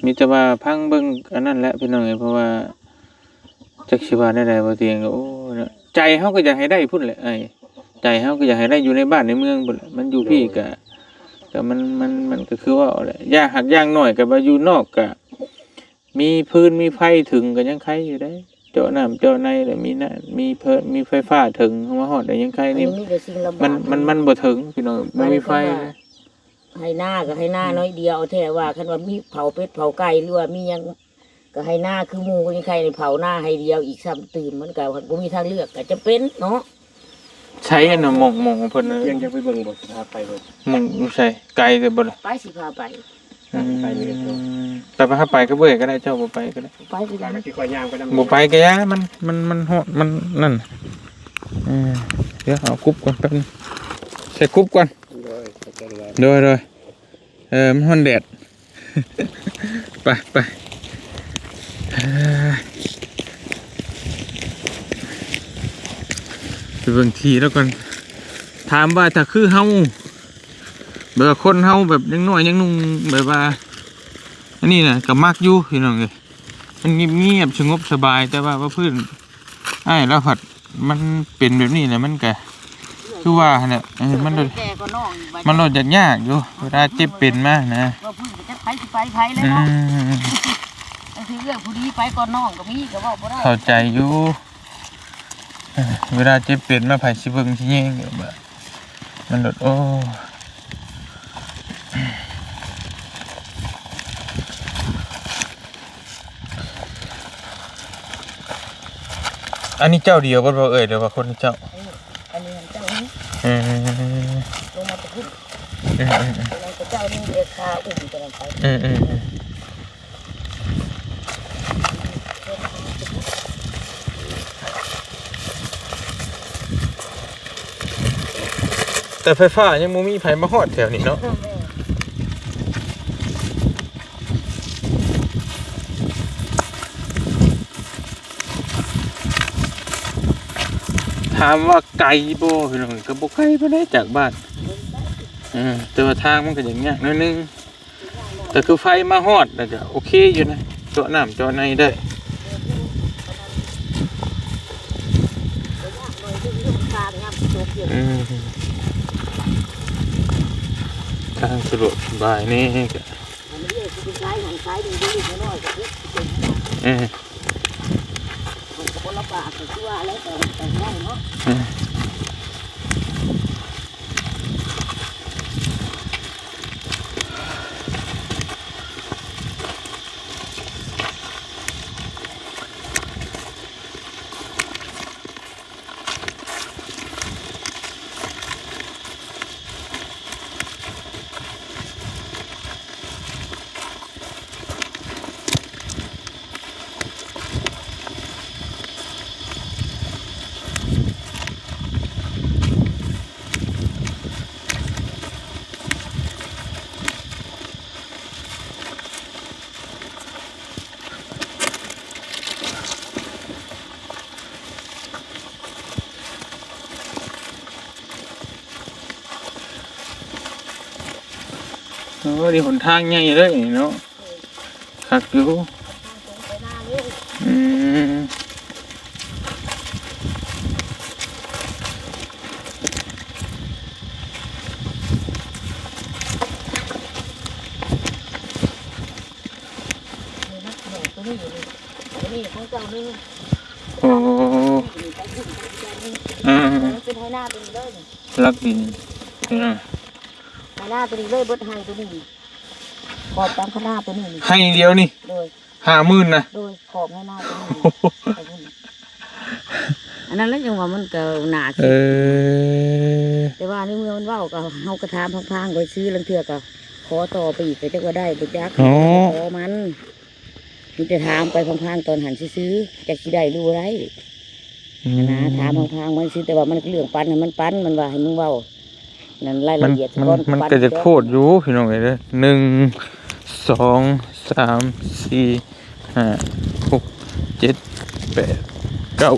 ມີແຕ່ວ່າຟັງເບິ່ງອັນນັ້ນແຫຼະພີ່ນ້ອງເອີຍ ເພາະວ່າຈັກຊິວ່າແນວໃດ ບໍ່ຕຽງກໍ ໂອ້ ເນາະ ໃຈເຮົາກໍຢາກໃຫ້ໄດ້ພຸ້ນແຫຼະອ້າຍ ໃຈເຮົາກໍຢາກໃຫ້ໄດ້ຢູ່ໃນບ້ານໃນເມືອງພຸ້ນແຫຼະ ມັນຢູ່ພີ້ ໂດຍ ກໍ ກໍມັນ ມັນ ມັນກໍຄືເວົ້າແຫຼະ ຢ່າງ ຫາກຢ່າງໜ້ອຍກໍວ່າຢູ່ນອກກໍ ມີຟືນມີໄຟເຖິງກໍຍັງໄຄຢູ່ເດ້ ເຈາະນ້ຳເຈາະໃນແລ້ວມີນ້ຳ ມີເພີ ມີໄຟຟ້າເຖິງ ເຮົາມາຮອດແລ້ວຍັງໄຄນີ້ ມັນມີແຕ່ສິ່ງລຳບາກ ມັນ ມັນ ມັນບໍ່ເຖິງພີ່ນ້ອງ ບໍ່ມີໄຟ ໃຫ້ນາກໍໃຫ້ນາໜ້ອຍດຽວແທ້ວ່າ ຄັນວ່າມີເຜົາເປັດເຜົາໄກ່ ຫຼືວ່າມີຫຍັງ ກໍໃຫ້ນາຄືໝູ່ ຍັງໄຄນີ້ເຜົານາໃຫ້ດຽວອີກຊ້ຳຕື່ມ ມັນກໍບໍ່ມີທາງເລືອກ ກໍຈຳເປັນເນາະ. ໃສອັນນ່າ ໝ່ອງ ໝ່ອງຂອງເພິ່ນນະ ຍັງຈະໄປເບິ່ງບໍ່ ຊິພາໄປເບິ່ງ ໝ່ອງຢູ່ໃສ ໄກເດີບໍ່ລະ ໄປ ຊິພາໄປ ອືມ ໄປ ໄປ ໄປ ໄປ ໄປ ໄປ ໄປ ໄປ ໄປ ໄປ ໄປ ໄປ ໄປ ໄປ ໄປ ໄປ ໄປ ໄປ ໄປ ບໍ່ໄປກໍຢ່າ ມັນ ມັນ ມັນຮ້ອນ ມັນນັ້ນ ເອີ ດຽວເອົາກຸບກ່ອນແປັບໜຶ່ງ ໃສ່ກຸບກ່ອນ ໂດຍ ໂດຍ ໂດຍ ເອີ ມັນຮ້ອນແດດ ໄປ ໄປ ໄປເບິ່ງທີ່ແລ້ວກ່ອນ ຖາມວ່າຖ້າຄືເຮົາ ແບບວ່າຄົນເຮົາແບບຍັງນ້ອຍຍັງໜຸ່ມ ແບບວ່າ ອັນນີ້ນະກໍມັກຢູ່ພີ່ນ້ອງເອີຍ ມັນງຽບໆ ສະຫງົບສະບາຍ ແຕ່ວ່າວ່າພື້ນອ້າຍລາວພັດ ມັນເປັນແບບນີ້ແຫຼະ ມັນກະຄືວ່າຫັ້ນແຫຼະ ເອີ ມັນໂລດ ມັນໂລດຍາກໆຢູ່ ເວລາເຈັບເປັນມານະ ວ່າເພິ່ນກໍຈັກໃຜຊິໄປໃຜແລ້ວເນາະ ອືມ ບາງທີເອື້ອຍຜູ້ດີໄປກ່ອນນ້ອງກໍມີ ກໍເວົ້າບໍ່ໄດ້ ເຂົ້າໃຈຢູ່ ເອີ ເວລາເຈັບເປັນມາ ໃຜຊິເບິ່ງຊິແຍງ ມັນໂລດ ໂອ້. ເ ອັນນີ້ເຈົ້າດຽວບໍ່ ບໍ່ເອີຍ ຫຼືວ່າຄົນລະເຈົ້າ? ອັນນີ້ ອັນນີ້ເຈົ້ານີ້ ເອີ ລົງມາແຕ່ພຸ້ນ ເອີໆໆ ຕົວນັ້ນກໍເຈົ້ານີ້ ເອີ ຂາອຸ້ມຕົວນັ້ນໄປ ເອີໆໆ. ແຕ່ໄຟຟ້າຍັງບໍ່ມີໃຜມາຮອດແຖວນີ້ເນາະ. ຖາມວ່າໄກບໍ່ ພີ່ນ້ອງ? ກໍບໍ່ໄກປານໃດຈາກບ້ານ ເອີ ແຕ່ວ່າທາງມັນກໍຍາກໆໜ້ອຍໜຶ່ງ. ກໍຄືໄຟມາຮອດແລ້ວກໍໂອເຄຢູ່ນະ ເຈາະນ້ຳເຈາະໃນໄດ້. ອືມ ທາງສະດວກສະບາຍແດ່ກໍ ເອີ ມັນກໍບໍ່ລຳບາກ ກໍຄືວ່າແລ້ວ ກໍໄດ້ເນາະ ເອີ. ໂອ້ ນີ້ຫົນທາງໃຫຍ່ເລີຍນີ້ເນາະ ຄັກຢູ່ ອືມ. ຕົວນີ້ ຕົວນີ້ຂອງເຈົ້າໜຶ່ງ ໂອ້ ອືມ ມັນເປັນໄຮ່ນາຕົວນີ້ເລີຍ ຫຼັກດິນ ອືມ ໄຮ່ນາຕົວນີ້ເລີຍ ເບິດໄຮ່ຕົວນີ້ ຂອບຕາມໄຮ່ນາຕົວນີ້ ໄຮ່ດຽວນີ້ ໂດຍ ຫ້າໝື່ນນະ ໂດຍ ຂອບໄຮ່ນາຕົວນີ້ ອັນນັ້ນແຫຼະ ຈັ່ງວ່າມັນກໍໜ້າຄິດ ເອີ ແຕ່ວ່າໃນເມື່ອມັນເວົ້າກໍ ເຮົາກໍຖາມພາງໆ ຂ້ອຍຊື້ ລາງເທື່ອກໍ ຂໍຕໍ່ໄປອີກກໍຈັກວ່າໄດ້ບໍ່ຈັກ ເນາະ ຂໍມັນ ມີແຕ່ຖາມໄປພາງໆ ຕອນຫັ້ນຊື່ໆ ຈັກຊິໄດ້ຫຼືບໍ່ໄດ້ ອືມ ຫັ້ນນະ ຖາມພາງໆ ມັນຊື່ ແຕ່ວ່າມັນເລື່ອງປັນຫັ້ນມັນປັນ ມັນວ່າໃຫ້ມຶງເວົ້ານັ້ນລາຍລະອຽດ ມັນ ມັນກໍຢາກໂພດຢູ່ພີ່ນ້ອງເອີຍເດີ ໜຶ່ງ ສອງ ສາມ ສີ່ ຫ້າ ຫົກ ເຈັດ ແປດ ເກົ້າ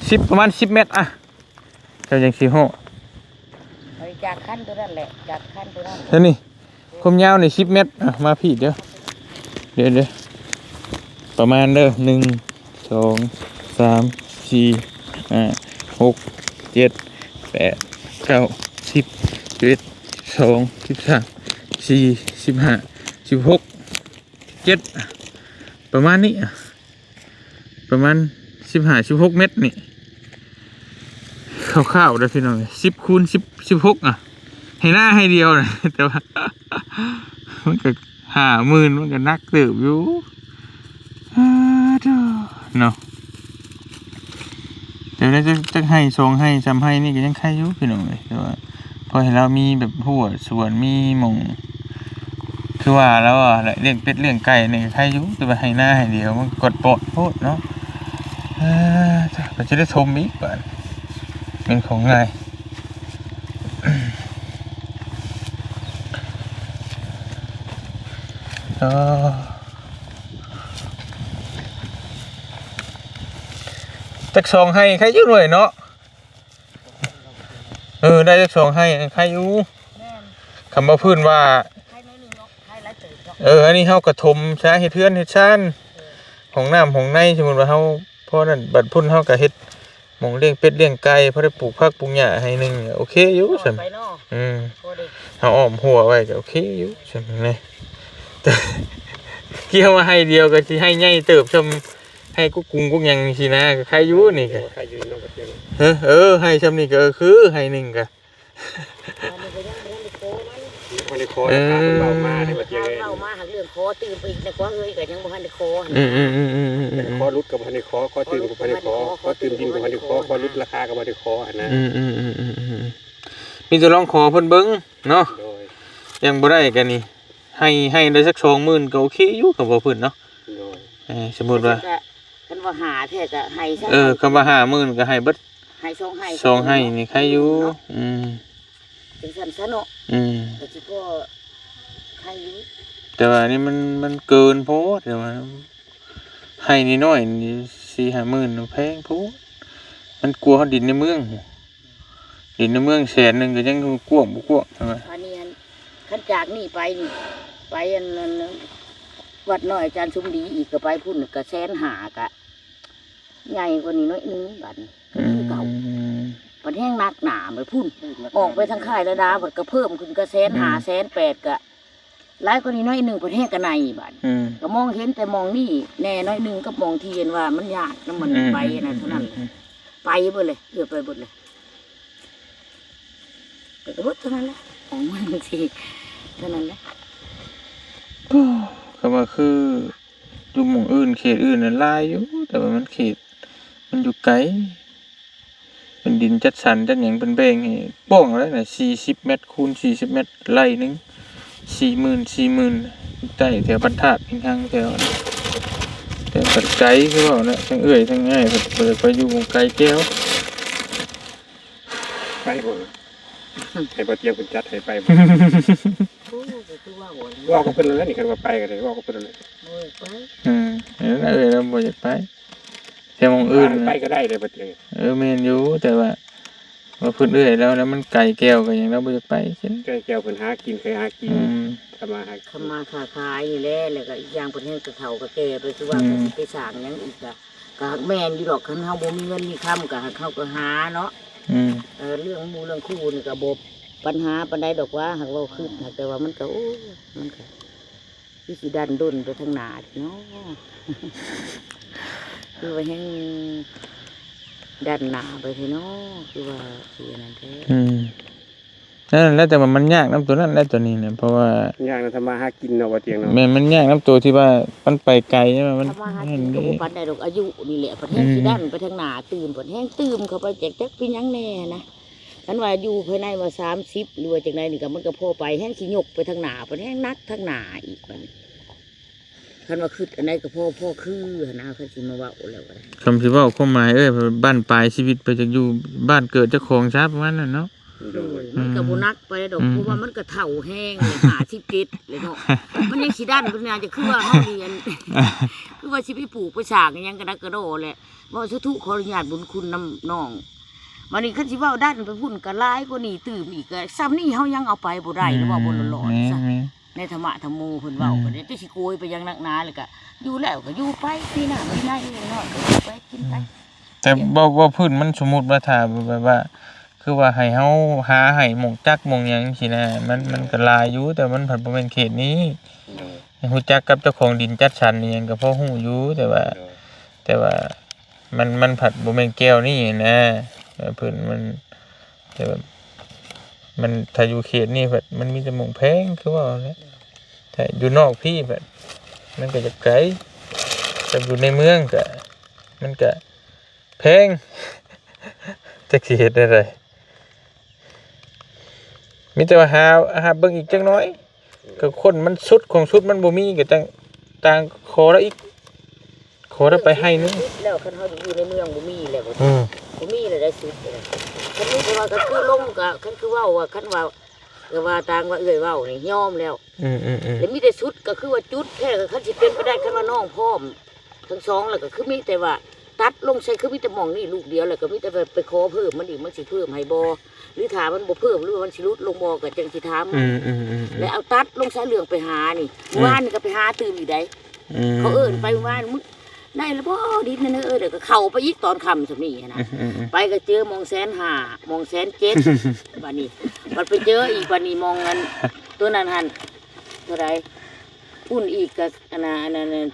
ສິບ ປະມານສິບແມັດ ອ່ະ ເຈົ້າຍັງຊິເຫາະ ເອົາຈາກຄັນຕົວນັ້ນແຫຼະ ຈາກຄັນຕົວນັ້ນ ເຫັນນີ້ ຄວາມຍາວນີ້ສິບແມັດ ອ່ະ ມາພີ້ເດີ ເດີ ເດີ ປະມານເດີ ໜຶ່ງ ສອງ ສາມ ສີ່ ຫ້າ ຫົກ ເຈັດ ແປດ ເກົ້າ ສິບ ສິບເອັດ ສິບສອງ ສິບສາມ ສິບສີ່ ສິບຫ້າ ສິບຫົກ ເຈັດ ປະມານນີ້ ອ່ະ ປະມານສິບຫ້າ ສິບຫົກແມັດນີ້ ຄ່າວໆ ເດີພີ່ນ້ອງ ສິບຄູນສິບ ສິບຫົກ ອ່ະ ໄຮ່ນາໄຮ່ດຽວນະ ແຕ່ວ່າ ມັນກໍຫ້າໝື່ນ ມັນກໍໜັກເຕີບຢູ່ ອາ ເນາະ. ແຕ່ວ່າຈັກ ຈັກໄຮ່ສອງໄຮ່ສາມໄຮ່ນີ້ກໍຍັງໄຄຢູ່ພີ່ນ້ອງເອີຍ ແຕ່ວ່າພໍໃຫ້ລາວມີແບບຮົ້ວສວນ ມີໝ່ອງ ຄືວ່າລາວວ່າແຫຼະ ລ້ຽງເປັດລ້ຽງໄກ່ນີ້ກໍໄຄຢູ່ ແຕ່ວ່າໄຮ່ນາໄຮ່ດຽວມັນກອດປອດໂພດເນາະ ເອີ ກໍຈະໄດ້ຖົມອີກບາດ ແມ່ນຂອງງ່າຍ ເອີ. ຈັກສອງໄຮ່ໄຄຢູ່ໜ່ວຍເນາະ ເອີ ໄດ້ຈັກສອງໄຮ່ໄຄຢູ່ ແມ່ນ ຄຳວ່າພື້ນວ່າ ໄຄໜ້ອຍໜຶ່ງເນາະ ໄຄຫຼາຍເຕີບເນາະ ເອີ ອັນນີ້ເຮົາກໍຖົມຊະ ເຮັດເຮືອນເຮັດຊານ ເອີ ຫ້ອງນ້ຳຫ້ອງໃນ ສົມມຸດວ່າເຮົາພໍນັ້ນ ບັດພຸ້ນເຮົາກໍເຮັດ ໝ່ອງລ້ຽງເປັດລ້ຽງໄກ່ ພໍໄດ້ປູກຜັກປູກຫຍ້າໄຮ່ໜຶ່ງ ໂອເຄຢູ່ຊັ້ນ ອອມໄປເນາະ ອືມ ພໍໄດ້ ເຮົາອ້ອມຮົ້ວໄວ້ກໍໂອເຄຢູ່ຊັ້ນນະ ກ່ຽວມາໄຮ່ດຽວກໍຊິໄຮ່ໃຫຍ່ເຕີບ ຊ່ຳໄຮ່ກຸກກຸງກຸກຫຍັງຊີ້ນະ ກໍໄຄຢູ່ນີ້ກໍ ເອີ ເອີ ໄຮ່ຊ່ຳນີ້ກໍ ເອີ ຄືໄຮ່ໜຶ່ງກໍ ອັນນີ້ກໍຍັງບໍ່ທັນໄດ້ໂກມັນ ບໍ່ໄດ້ຂໍ ເອີ ລາຄາເພິ່ນເວົ້າມາເດ້ ວ່າຈັ່ງໃດ ເວົ້າມາຫາກເລື່ອງຂໍຕື່ມໄປອີກນະ ກວ່າເຮີ້ຍ ກໍຍັງບໍ່ທັນໄດ້ຂໍຫັ້ນ ອືມໆໆໆໆ ຂໍຫຼຸດກໍບໍ່ທັນໄດ້ຂໍ ຂໍຕື່ມກໍບໍ່ທັນໄດ້ຂໍ ຂໍຕື່ມດິນກໍບໍ່ທັນໄດ້ຂໍ ຂໍຫຼຸດລາຄາກໍບໍ່ທັນໄດ້ຂໍຫັ້ນນະ ອືມໆໆໆ ມີແຕ່ລອງຂໍເພິ່ນເບິ່ງເນາະ ໂດຍ ຍັງບໍ່ໄດ້ກໍນີ້ ໃຫ້ ໃຫ້ໄດ້ສັກສອງໝື່ນກໍໂອເຄຢູ່ ກໍບໍ່ເພິ່ນເນາະ ໂດຍ ເອີ ສົມມຸດວ່າ ຄັນວ່າຫ້າແທ້ກໍໃຫ້ຊະ ເອີ ຄຳວ່າຫ້າໝື່ນກໍໃຫ້ເບິດ ໃຫ້ສອງໄຮ່ ສອງໄຮ່ນີ້ໃຄຢູ່ ເນາະ ອືມ ຈັ່ງຊັ້ນຊະເນາະ ອືມ ກໍຊິພໍໄຄຢູ່ ແຕ່ວ່ານີ້ມັນ ມັນເກີນໂພດ ແຕ່ວ່າໄຮ່ນ້ອຍໆນີ້ສີ່ຫ້າໝື່ນ ແພງໂພດ ມັນກວ່າເຮົາດິນໃນເມືອງ ດິນໃນເມືອງແສນໜຶ່ງກໍຍັງກວ້າງບໍ່ກວ້າງ ອັນນີ້ ຄັນຈາກນີ້ໄປນີ້ ໄປອັນ ອັນ ວັດນ້ອຍອາຈານສົມດີອີກ ກໍໄປພຸ້ນກໍແສນຫ້າ ກະໃຫຍ່ກວ່ານີ້ໜ້ອຍໜຶ່ງ ບາດນີ້ກໍຄືເກົ່າ ອືມ ບັດແຮງໜັກໜ້າໄປພຸ້ນ ອອກໄປທາງຄ້າຍລະດາ ບັດກໍເພີ່ມຂຶ້ນກໍແສນຫ້າ ອືມ ແສນແປດ ກໍຫຼາຍກວ່ານີ້ໜ້ອຍໜຶ່ງ ບັດແຮງກໍໃນບາດ ອືມ ກໍມອງເຫັນແຕ່ໝ່ອງນີ້ແດ່ໜ້ອຍໜຶ່ງ ກັບໝ່ອງທີ່ເຫັນວ່າມັນຍາກນຳມັນ ອືມ ໄປອັນນັ້ນເທົ່ານັ້ນ ອືມ ໄປເບິດເລີຍ ເກືອບໄປເບິດເລີຍ ແຕ່ກໍເບິດເທົ່ານັ້ນແຫຼະ ຂອງມັນຊິເທົ່ານັ້ນແຫຼະ ກໍ ກໍວ່າຄື ຢູ່ໝ່ອງອື່ນ ເຂດອື່ນນະຫຼາຍຢູ່ ແຕ່ວ່າມັນເຂດ ມັນຢູ່ໄກ ເປັນດິນຈັດສັນຈັດຫຍັງ ເພິ່ນແບ່ງໃຫ້ປ້ອງແລ້ວນະ ສີ່ສິບແມັດຄູນສີ່ສິບແມັດ ໄຮ່ໜຶ່ງ ສີ່ໝື່ນ ສີ່ໝື່ນ ໃຕ້ແຖວບ້ານທາດ ເພັງຮັງ ແຖວ ແຕ່ມັນໄກຄືເວົ້ານະ ທັງເອື້ອຍທັງອ້າຍ ເພິ່ນບໍ່ໄດ້ໄປຢູ່ໝ່ອງໄກແກ່ວ ໄປບໍ່ ໃຫ້ບໍ່ຕຽງເພິ່ນຈັດໃຫ້ໄປບໍ່ ໂອ້ ກໍຄືວ່າ ເວົ້າກັບເພິ່ນແລ້ວນີ້ ຄັນວ່າໄປກໍໄດ້ເວົ້າກັບເພິ່ນແລ້ວ ໂອ້ຍ ໄປ ອືມ ເອີ ເອື້ອຍລາວບໍ່ຢາກໄປ ແຕ່ໝ່ອງອື່ນ ໄປກໍໄດ້ເດ້ບໍ່ຕຽງ ເອີ ແມ່ນຢູ່ ແຕ່ວ່າ ວ່າເພິ່ນເອື້ອຍລາວນະ ມັນໄກແກ່ວກໍຫຍັງ ລາວບໍ່ຢາກໄປ ໄກແກ່ວເພິ່ນຫາກິນ ເຄີຍຫາກິນ ອືມ ທຳມາຫາ ທຳມາຄ້າຂາຍນີ້ແຫຼະ ແລ້ວກໍອີກຢ່າງເພິ່ນແຮ່ງກໍເຖົ້າກໍແກ່ໄປ ຄືວ່າ ອືມ ກໍຊິໄປສ້າງຫຍັງອີກ ກໍ ກໍຫາກແມ່ນຢູ່ດອກ ຄັນເຮົາບໍ່ມີເງິນມີຄຳກໍຫາກເຮົາກໍຫາເນາະ ອືມ ເອີ ເລື່ອງໝູ່ເລື່ອງຄູ່ນີ້ກໍບໍ່ປັນຫາປານໃດດອກວ່າ ຫາກເວົ້າຄຶດ ຫາກ ແຕ່ວ່າມັນກໍ ໂອ້ ມັນກໍຄືຊິດັນດົນໄປທາງໜ້າເນາະ ຄືວ່າແຮ່ງດັນໜ້າໄປແທ້ເນາະ ຄືວ່າຊິອັນນັ້ນແທ້ ອືມ ນັ້ນແຫຼະ ແຕ່ວ່າມັນຍາກນຳຕົວນັ້ນແຫຼະ ຕົວນີ້ນະ ເພາະວ່າຍາກນຳທຳມາຫາກິນເນາະ ວ່າຕຽງເນາະ ແມ່ນ ມັນຍາກນຳຕົວທີ່ວ່າມັນໄປໄກ ມັນທຳມາຫາກິນກໍບໍ່ປານໃດດອກ ອາຍຸນີ້ແຫຼະ ພັດແຮ່ງ ອືມ ຊິດັນໄປທາງໜ້າ ຕື່ມ ພັດແຮ່ງຕື່ມເຂົ້າໄປ ຈັກ ຈັກເປັນຫຍັງແດ່ນະ ຄັນວ່າຢູ່ພາຍໃນວ່າສາມສິບ ຫຼືວ່າຈັ່ງໃດນີ້ກໍມັນກໍພໍໄປ ແຮ່ງຊິຍົກໄປທາງໜ້າ ພັດແຮ່ງໜັກທາງໜ້າອີກບັດນີ້ ຄັນວ່າຄຶດອັນໃດກໍພໍ ພໍຄືຫັ້ນນະ ຄັນຊິມາເວົ້າແລ້ວກໍໄດ້ ຄຳຊິເວົ້າຄວາມໝາຍ ເອີຍ ບັ້ນປາຍຊີວິດໄປຈາກຢູ່ບ້ານເກີດເຈົ້າຂອງຊະ ປະມານນັ້ນເນາະ ໂດຍ ອືມ ມັນກໍບໍ່ໜັກປານໃດດອກ ອືມ ເພາະວ່າມັນກໍເຖົ້າແຮງແລ້ວ ຫ້າສິບເຈັດແລ້ວເນາະ ມັນຍັງຊິດັນເພິ່ນນະ ຈະຄືວ່າເຮົານີ້ອັນ ຄືວ່າຊິໄປປູກໄປສ້າງອີ່ຫຍັງກະດັກກະດໍແຫຼະ ເວົ້າສາທຸ ຂໍອະນຸຍາດບຸນຄຸນນຳນ້ອງ ບັດນີ້ຄັນຊິເວົ້າດັນໄປພຸ້ນກໍຫຼາຍກວ່ານີ້ຕື່ມອີກ ກໍສ່ຳນີ້ເຮົາຍັງເອົາໄປບໍ່ໄດ້ ອືມ ເວົ້າບໍ່ຫຼອດໆ ແມ່ນ ຊະ ແມ່ນ ໃນທຳມະທຳໂມເພິ່ນເວົ້າ ອືມ ກໍໄດ້ ຈະຊິໂກຍໄປຫຍັງໜັກໜາ ແລ້ວກໍຢູ່ແລ້ວກໍຢູ່ໄປ ປີໜ້າປີໃນ ນ້ອຍກໍຢູ່ໄປກິນໄປ ອືມ ແຕ່ເວົ້າ ເວົ້າພື້ນມັນ ສົມມຸດວ່າຖ້າແບບວ່າ ຄືວ່າໃຫ້ເຮົາຫາໃຫ້ໝ່ອງຈັກໝ່ອງຫຍັງຊີ້ນະ ມັນ ມັນກໍຫຼາຍຢູ່ ແຕ່ມັນພັດບໍ່ແມ່ນເຂດນີ້ ໂດຍ ຮູ້ຈັກກັບເຈົ້າຂອງດິນຈັດສັນອີ່ຫຍັງກໍພໍຮູ້ຢູ່ ແຕ່ວ່າ ໂດຍ ແຕ່ວ່າ ມັນ ມັນພັດບໍ່ແມ່ນແກ້ວນີ້ນະ ເອີ ເພິ່ນມັນ ແຕ່ວ່າມັນ ຖ້າຢູ່ເຂດນີ້ພັດມັນມີແຕ່ໝ່ອງແພງ ຄືວ່າແຫຼະ ແຕ່ຢູ່ນອກພີ້ພັດມັນກໍຈະໄກ ແຕ່ຢູ່ໃນເມືອງກໍ ມັນກໍແພງ ຈັກຊິເຮັດແນວໃດ ມີແຕ່ວ່າຫາ ຫາເບິ່ງອີກຈັກໜ້ອຍ ກໍຄົນມັນສຸດຂອງສຸດມັນບໍ່ມີ ກໍຈັ່ງຕ່າງຂໍລະອີກ ຂໍລະໄປໄຮ່ໜຶ່ງ ແລ້ວຄັນເຮົາຢູ່ໃນເມືອງບໍ່ມີແລ້ວ ອືມ ບໍ່ມີແລ້ວໄດ້ສຸດ ຄັນມີແຕ່ວ່າກໍຄືລົງ ກໍຄັນຄືເວົ້າວ່າ ຄັນວ່າ ກໍວ່າຕ່າງວ່າເອື້ອຍເວົ້ານີ້ຍອມແລ້ວ ອືມໆໆ ແລ້ວມີແຕ່ສຸດ ກໍຄືວ່າຈຸດແທ້ ກໍຄັນຊິເປັນໄປໄດ້ ຄັນວ່ານ້ອງພ້ອມທັງສອງ ແລ້ວກໍຄືມີແຕ່ວ່າຕັດລົງໃສ່ ຄືມີແຕ່ໝ່ອງນີ້ລູກດຽວ ແລ້ວກໍມີແຕ່ໄປ ໄປຂໍເພີ່ມມັນອີກ ມັນຊິເພີ່ມໃຫ້ບໍ່ ຫຼືຖ້າມັນບໍ່ເພີ່ມ ຫຼືວ່າມັນຊິຫຼຸດລົງບໍ່ ກໍຈັ່ງຊິຖາມ ອືມໆໆ ແລ້ວເອົາຕັດລົງໃສ່ເລື່ອງໄປຫານີ້ ອືມ ມື້ວານນີ້ກໍໄປຫາຕື່ມອີກໃດ໋ ອືມ ເຂົາເອີ້ນໄປມື້ວານ ມື້ ໄດ້ລະບໍ່ດິນນັ້ນເອີຍ ແລ້ວກໍເຂົ້າໄປອີກຕອນຄ່ຳສ່ຳນີ້ຫັ້ນນະ ອືມໆໆ ໄປກໍເຈີໝ່ອງແສນຫ້າ ໝ່ອງແສນເຈັດ ບັດນີ້ ບັດໄປເຈີອີກ ບັດນີ້ໝ່ອງອັນ ຕົວນັ້ນຫັ້ນ ເທົ່າໃດ ພຸ້ນອີກກໍອັນນ່າ ອັນນັ້ນ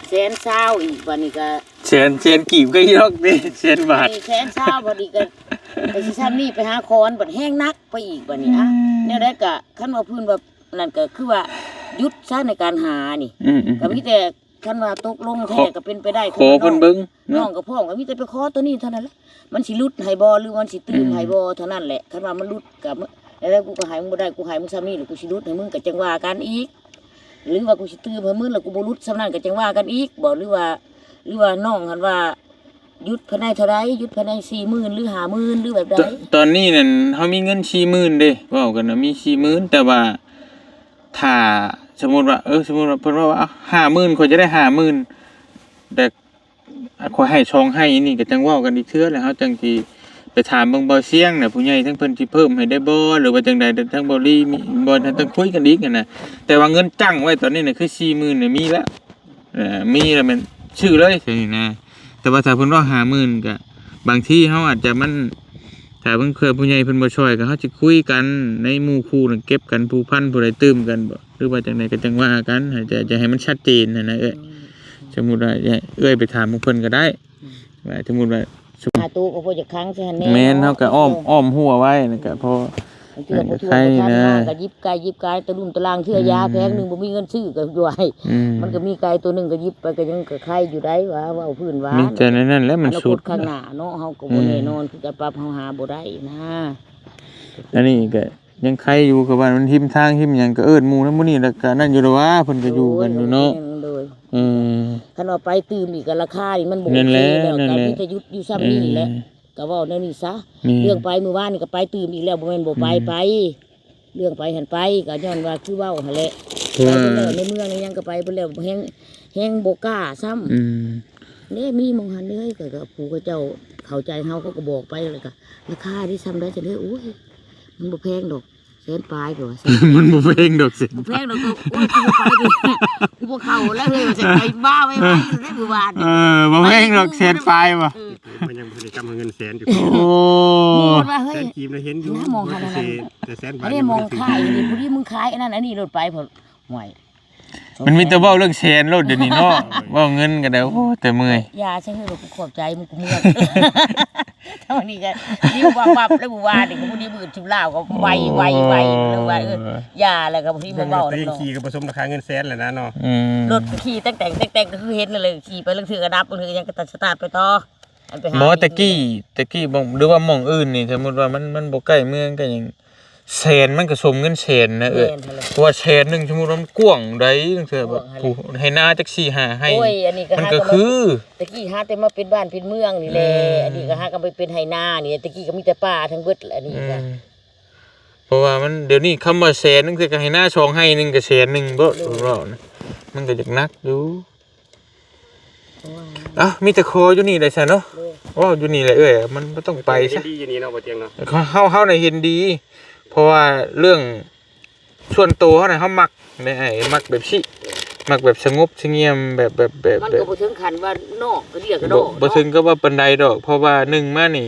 ແສນຊາວອີກ ບັດນີ້ກໍ ແສນ ແສນກີບກໍອີດອກເດ້ ແສນບາດ ແສນຊາວ ບັດນີ້ກໍ ກໍຊິຊ່ຳນີ້ໄປຫາຄອນ ບັດແຮງໜັກໄປອີກ ບັດນີ້ ອືມ ອ່ະ ແນວໃດກະ ຄັນວ່າເພິ່ນວ່ານັ້ນ ກະຄືວ່າຢຸດຊະໃນການຫານີ້ ອືມໆໆ ກະມີແຕ່ ຄັນວ່າຕົກລົງແທ້ ຂໍ ກະເປັນໄປໄດ້ ຂໍເພິ່ນເບິ່ງເນາະ ນ້ອງກະພ້ອມ ກະມີແຕ່ໄປຂໍໂຕນີ້ເທົ່ານັ້ນແຫຼະ ມັນຊິຫຼຸດໃຫ້ບໍ່ ຫຼືມັນຊິຕື່ມໃຫ້ບໍ່ ເທົ່ານັ້ນແຫຼະ ຄັນວ່າມັນຫຼຸດກະ ແລ້ວກູກະໃຫ້ມຶງບໍ່ໄດ້ ກູໃຫ້ມຶງຊ່ຳນີ້ ແລ້ວກູຊິຫຼຸດໃຫ້ມຶງ ກະຈັ່ງວ່າກັນອີກ ຫຼືວ່າກູຊິຕື່ມໃຫ້ມຶງ ແລ້ວກູບໍ່ຫຼຸດຊ່ຳນັ້ນ ກະຈັ່ງວ່າກັນອີກບໍ ຫຼືວ່າ ຫຼືວ່ານ້ອງຫັ້ນວ່າຢຸດພາຍໃນເທົ່າໃດ ຢຸດພາຍໃນສີ່ໝື່ນ ຫຼືຫ້າໝື່ນ ຫຼືແບບໃດ? ຕ- ຕອນນີ້ນັ້ນ ເຮົາມີເງິນສີ່ໝື່ນເດ້ ເວົ້າກັນນະ ມີສີ່ໝື່ນ ແຕ່ວ່າ ຖ້າສົມມຸດວ່າ ເອີ ສົມມຸດວ່າເພິ່ນເວົ້າວ່າ ເອົ້າ ຫ້າໝື່ນ ຂ້ອຍຈະໄດ້ຫ້າໝື່ນ ແຕ່ ອ່າ ຂ້ອຍໃຫ້ສອງໄຮ່ນີ້ ກະຈັ່ງເວົ້າກັນອີກເທື່ອ ແລ້ວເຮົາຈັ່ງຊິໄປຖາມເບິ່ງບ່າວຊຽງນະ ຜູ້ໃຫຍ່ທາງເພິ່ນຊິເພີ່ມໃຫ້ໄດ້ບໍ່ ຫຼືວ່າຈັ່ງໃດ ທາງບ່າວລີມີ ບໍ່ ທາງ ຕ້ອງຄຸຍກັນອີກຫັ້ນນະ ແຕ່ວ່າເງິນຈັ້ງໄວ້ຕອນນີ້ນະ ຄືສີ່ໝື່ນນະ ມີແລ້ວ ເອີ ມີແລ້ວແມ່ນຊື້ເລີຍຊີ້ນະ ແຕ່ວ່າຖ້າເພິ່ນເວົ້າຫ້າໝື່ນ ກະບາງທີເຮົາອາດຈະ ມັນ ຖ້າບາງເທື່ອຜູ້ໃຫຍ່ເພິ່ນບໍ່ຊ່ອຍ ກະເຮົາຊິຄຸຍກັນໃນໝູ່ຄູ່ນະ ເກັບກັນ ຜູ້ພັນຜູ້ໃດຕື່ມກັນບໍ ຫຼືວ່າຈັ່ງໃດກະຈັ່ງວ່າກັນ ໃຫ້ ຈະ ຈະໃຫ້ມັນຊັດເຈນຫັ້ນນະເອື້ອຍ ສົມມຸດວ່າເອື້ອຍໄປຖາມພວກເພິ່ນກະໄດ້ ອືມ ວ່າສົມມຸດວ່າ ຫາໂຕກະພໍຈະຂັງໃສ່ຫັ້ນແນ່ ແມ່ນ ເນາະ ເຮົາກະອ້ອມ ເອີ ອ້ອມຮົ້ວໄວ້ ແລ້ວກະພໍ ບາງເທື່ອບໍ່ທົ່ວບໍ່ທັນ ເອີ ໄດ້ນະ ມາກະຢິບໄກ່ຢິບກາຍຕະລຸ່ມຕະລ່າງ ເທື່ອ ອືມ ຢາແພງໜຶ່ງບໍ່ມີເງິນຊື້ກະຢູ່ໃຫ້ ອືມ ມັນກະມີໄກ່ໂຕໜຶ່ງກະຢິບໄປ ກະຍັງກະໄຄຢູ່ໄດ໋ ວ່າເວົ້າພື້ນວ່າ ມີແຕ່ໃນນັ້ນແຫຼະ ມັນສຸດ ອະນາຄົດຂ້າງໜ້າເນາະ ເຮົາກະບໍ່ແນ່ນອນ ອືມ ຄືກະປັບເຮົາຫາບໍ່ໄດ້ນະ ອັນນີ້ກະ ຍັງໄຄຢູ່ ກະວ່າມັນຮິມທາງຮິມຫຍັງ ກະເອີ້ນໝູ່ນັ້ນໝູ່ນີ້ ແລ້ວກະນັ້ນຢູ່ດອກຫວາ ເພິ່ນກະຢູ່ກັນຢູ່ເນາະ ໂດຍ ເອີ ຄັນວ່າໄປຕື່ມອີກກະລາຄານີ້ມັນບໍ່ໂອເຄແລ້ວ ນັ້ນແຫຼະ ກະມີແຕ່ຢຸດຢູ່ຊ່ຳນີ້ແຫຼະ ເອີ ກະເວົ້າແນວນີ້ຊະ ແມ່ນ ເລື່ອງໄປມື້ວານນີ້ກະໄປຕື່ມອີກແລ້ວ ບໍ່ແມ່ນບໍ່ໄປ ອືມ ໄປ ເລື່ອງໄປຫັ້ນໄປ ກະຍ້ອນວ່າຄືເວົ້າຫັ້ນແຫຼະ ເພາະວ່າ ໄປເບິດແລ້ວ ໃນເມືອງໃນຫຍັງກະໄປເບິດແລ້ວ ແຮງ ແຮງບໍ່ກ້າຊ້ຳ ອືມ ເດ້ ມີໝ່ອງຫັ້ນເດ້ ກະ ກະຜູ້ເຂົາເຈົ້າເຂົ້າໃຈເຮົາ ເຂົາກະບອກໄປ ແລ້ວກະລາຄາເດ້ ຊ່ຳໃດຈັ່ງໃດ ໂອ້ຍ ມັນບໍ່ແພງດອກ ແສນປາຍ ເຂົາວ່າ ມັນບໍ່ແພງດອກ ແສນ ບໍ່ແພງດອກ ໂອ້ຍ ກູບໍ່ໄປເດ້ ກູບໍ່ເຂົ້າແລ້ວເຮີ້ຍ ວ່າຊັ້ນ ໄປບ້າໄວ້ໄວ້ເດ້ມື້ວານ ເອີ ບໍ່ແພງດອກ ແສນປາຍບໍ່ ເອີ ມັນຍັງບໍ່ໄດ້ກຳເງິນແສນຢູ່ ໂອ້ ໝູ່ວ່າ ເຮີ້ຍ ແສນກີບນະເຫັນຢູ່ ນະ ມອງຫັ້ນ ແຕ່ແສນບາດ ອັນນີ້ມອງຂາຍນີ້ ຜູ້ດີມຶງຂາຍອັນນັ້ນອັນນີ້ໂລດໄປ ໂອ້ຍ ມັນມີແຕ່ເວົ້າເລື່ອງແສນໂລດດຽວນີ້ເນາະ ເວົ້າເງິນກະໄດ້ ໂອ້ ແຕ່ເມື່ອຍ ຢ່າຊະເຮີ້ຍ ວ່າກູຂອບໃຈມຶງ ກູເມື່ອຍ ເທົ່ານີ້ກະ ດິ້ວວັບໆ ແລ້ວມື້ວານນີ້ກະບໍ່ໄດ້ມືດຊິລາວກະໄວໆ ແລ້ວວ່າ ເອີ ຢ່າ ແລ້ວກະບໍ່ມີມາເວົ້ານຳ ຂີ່ກະບໍ່ສົມລາຄາເງິນແສນແລ້ວນະເນາະ ອືມ ລົດກະຂີ່ແຕ່ງໆ ແຕ່ງໆ ກະຄືເຫັນນັ້ນແຫຼະ ຂີ່ໄປລາງເທື່ອກະດັບ ລາງເທື່ອກະຍັງກະຕັດສະຕາດໄປຕໍ່ ບໍ່ ແຕ່ກີ້ ແຕ່ກີ້ ບໍ່ ຫຼືວ່າໝ່ອງອື່ນນີ້ ສົມມຸດວ່າມັນ ມັນບໍ່ໃກ້ເມືອງກະຫຍັງ ແສນມັນກະສົມເງິນແສນນະເອື້ອຍ ແມ່ນຫັ້ນແຫຼະ ເພາະວ່າແສນໜຶ່ງ ສົມມຸດວ່າມັນກວ້າງໃດ ຈັ່ງຊີ້ແບບ ກວ້າງຫັ້ນແຫຼະ ຜູ້ໄຮ່ນາຈັກສີ່ຫ້າໄຮ່ ໂອ້ຍ ອັນນີ້ກະ ມັນກະຄື ແຕ່ກີ້ຫາແຕ່ມາເປັນບ້ານເປັນເມືອງນີ້ແຫຼະ ອືມ ອັນນີ້ກະຫາກະໄປເປັນໄຮ່ນານີ້ ແຕ່ກີ້ກະມີແຕ່ປ່າທັງເບິດ ອັນນີ້ກະ ອືມ ເພາະວ່າມັນ ດຽວນີ້ຄຳວ່າແສນໜຶ່ງ ກະໄຮ່ນາສອງໄຮ່ໜຶ່ງກະແສນໜຶ່ງ ບໍ່ ໂດຍ ເວົ້ານະ ມັນກະຢາກໜັກຢູ່ ໂອ້ຍ ເອົ້າ ມີແຕ່ຂໍຢູ່ນີ້ແຫຼະຊະເນາະ ໂດຍ ເວົ້າຢູ່ນີ້ແຫຼະເອື້ອຍ ມັນບໍ່ຕ້ອງໄປຊະ ເຫັນດີຢູ່ນີ້ເນາະ ບໍ່ຕຽງເນາະ ເຮົາ ເຮົານະເຫັນດີ ເພາະວ່າເລື່ອງສ່ວນໂຕເຮົານະ ເຮົາມັກ ແມ່ນອ້າຍ ມັກແບບຊີ້ ມັກແບບສະຫງົບສະຫງຽມ ແບບ ແບບ ແບບ ມັນກະບໍ່ເຖິງຂັ້ນວ່ານອກກະເດຍກະດອກ ບໍ່ ບໍ່ເຖິງກັບວ່າປານໃດດອກ ເພາະວ່າໜຶ່ງມານີ້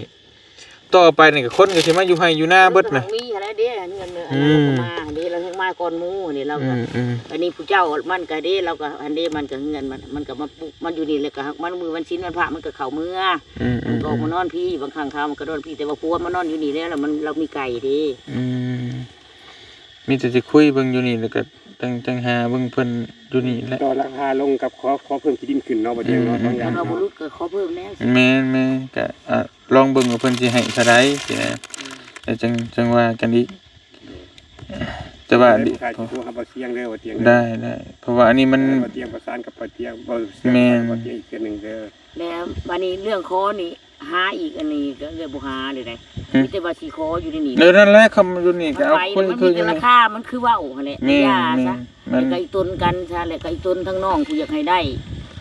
ຕໍ່ໄປນີ້ກະຄົນກະຊິມາຢູ່ໄຮ່ຢູ່ນາເບິດນະ ມີຫັ້ນແຫຼະເດ້ ເຮືອນ ອືມ ມາຫັ້ນເດ້ ລາວແຮງມາກ່ອນໝູ່ນີ້ ລາວກະ ອືມໆ ອັນນີ້ຜູ້ເຈົ້າມັນກະເດ້ ລາວກະ ອັນເດ້ ມັນກະເຮືອນ ມັນ ມັນກະມາປຸກມັນຢູ່ນີ້ ແລ້ວກະມັນມື້ວັນສິນວັນພະມັນກະເຂົ້າເມືອ ອືມໆ ມັນກະອອກມານອນພີ້ ບາງຄັ້ງຄາວມັນກະນອນພີ້ ແຕ່ວ່າຜົວມານອນຢູ່ນີ້ແລ້ວ ລະມັນ ລາວມີໄກ່ເດ້ ອືມ ມີແຕ່ຊິຄຸຍເບິ່ງຢູ່ນີ້ ແລ້ວກະຈັ່ງ ຈັ່ງຫາເບິ່ງເພິ່ນຢູ່ນີ້ແຫຼະ ຕໍ່ລາຄາລົງກັບ ຂໍ ຂໍເພີ່ມທີ່ດິນຂຶ້ນເນາະ ບໍ່ຕຽງເນາະ ອືມໆ ຕ້ອງຢ່າງ ຄັນວ່າບໍ່ຫຼຸດກະຂໍເພີ່ມແດ່ ແມ່ນໆ ກະ ອ່າ ລອງເບິ່ງວ່າເພິ່ນຊິໃຫ້ເທົ່າໃດຊີ້ນະ ແລ້ວຈັ່ງ ຈັ່ງວ່າກັນອີກ ແຕ່ວ່າ ແຕ່ວ່າ ໂທຫາບ່າວຊຽງເດີ ບ່າວຕຽງເດີ ໄດ້ ໄດ້ ເພາະວ່າອັນນີ້ມັນ ບ່າວຕຽງປະສານກັບບ່າວຕຽງ ບ່າວຊຽງ ແມ່ນ ບ່າວຕຽງອີກເທື່ອໜຶ່ງເດີ ແລ້ວບາດນີ້ເລື່ອງຂໍນີ້ ຫາອີກອັນນີ້ກະເອື້ອຍບໍ່ຫາເລີຍໃດ ອືມ ມີແຕ່ວ່າຊິຂໍຢູ່ໃນນີ້ ເອີ ນັ້ນແຫຼະ ຄຳຢູ່ນີ້ກະເອົາ ມັນ ຄຸຍ ມັນ ຄຸຍ ມີແຕ່ລາຄາ ມັນຄືເວົ້າຫັ້ນແຫຼະ ແມ່ນ ຢ່າຊະ ແມ່ນ ແລ້ວກະອີ່ຕົນກັນຊະ ແລ້ວກະອີ່ຕົນທາງນ້ອງຜູ້ຢາກໃຫ້ໄດ້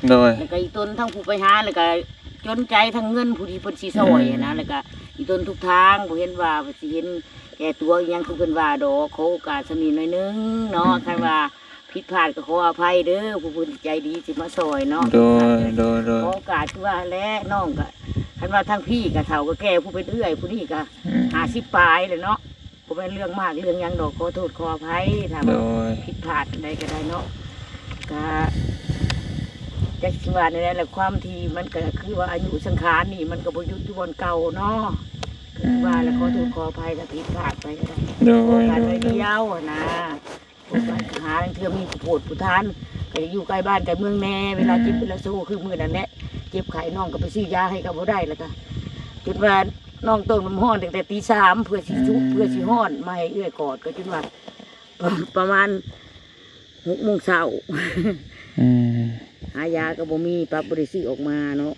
ໂດຍ ແລ້ວກະອີ່ຕົນທາງຜູ້ໄປຫາ ແລ້ວກະຈົນໃຈທາງເງິນຜູ້ທີ່ເພິ່ນຊິຊ່ອຍຫັ້ນນະ ອືມ ແລ້ວກະອີ່ຕົນທຸກທາງ ບໍ່ເຫັນວ່າຊິເຫັນແກ່ຕົວອີ່ຫຍັງຄືເພິ່ນວ່າດອກ ຂໍໂອກາດສ່ຳນີ້ໜ້ອຍໜຶ່ງເນາະ ອືມ ຄັນວ່າ ຜິດພາດກະຂໍອະໄພເດີ ຜູ້ເພິ່ນໃຈດີຊິມາຊ່ອຍເນາະ ໂດຍ ໂດຍ ໂດຍ ຂໍໂອກາດຄືວ່າແຫຼະ ນ້ອງກະ ຄັນວ່າທາງພີ້ກະເຖົ້າກະແກ່ ຜູ້ເປັນເອື້ອຍຜູ້ນີ້ກະ ອືມ ຫ້າສິບປາຍແລ້ວເນາະ ບໍ່ແມ່ນເລື່ອງມາກເລື່ອງຫຍັງດອກ ຂໍໂທດຂໍອະໄພ ຖ້າວ່າ ໂດຍ ຜິດພາດອັນໃດກະໄດ້ເນາະ ກະ ຈັກຊິວ່າແນວໃດລະ ຄວາມທີ່ມັນກະຄືວ່າອາຍຸສັງຂານນີ້ ມັນກະບໍ່ຢຸດຢູ່ບ່ອນເກົ່າເນາະ ວ່າແລ້ວຂໍໂທດຂໍອະໄພຖ້າຜິດພາດໄປກໍໄດ້. ໂດຍ ໂດຍ ໂດຍ ດຽວຫັ້ນນະ ພວກບ້ານຫາເທື່ອມີຜູ້ໂພດຜູ້ທານ ກໍຢາກຢູ່ໃກ້ບ້ານໃກ້ເມືອງແດ່ ເວລາເຈັບເວລາໂຊ ຄືມື້ນັ້ນແຫຼະ ເຈັບໄຂ້ ນ້ອງກໍໄປຊື້ຢາໃຫ້ກໍບໍ່ໄດ້ ແລ້ວກໍຈົນວ່ານ້ອງຕົ້ມນ້ຳຮ້ອນຕັ້ງແຕ່ຕີສາມ ເພື່ອຊິຊຸກ ເພື່ອຊິຮ້ອນ ມາໃຫ້ເອື້ອຍກອດ ກໍຈົນວ່າ ປະ ປະມານຫົກໂມງເຊົ້າ. ອືມ ຫາຢາກໍບໍ່ມີ ປັບບໍ່ໄດ້ຊື້ອອກມາເນາະ.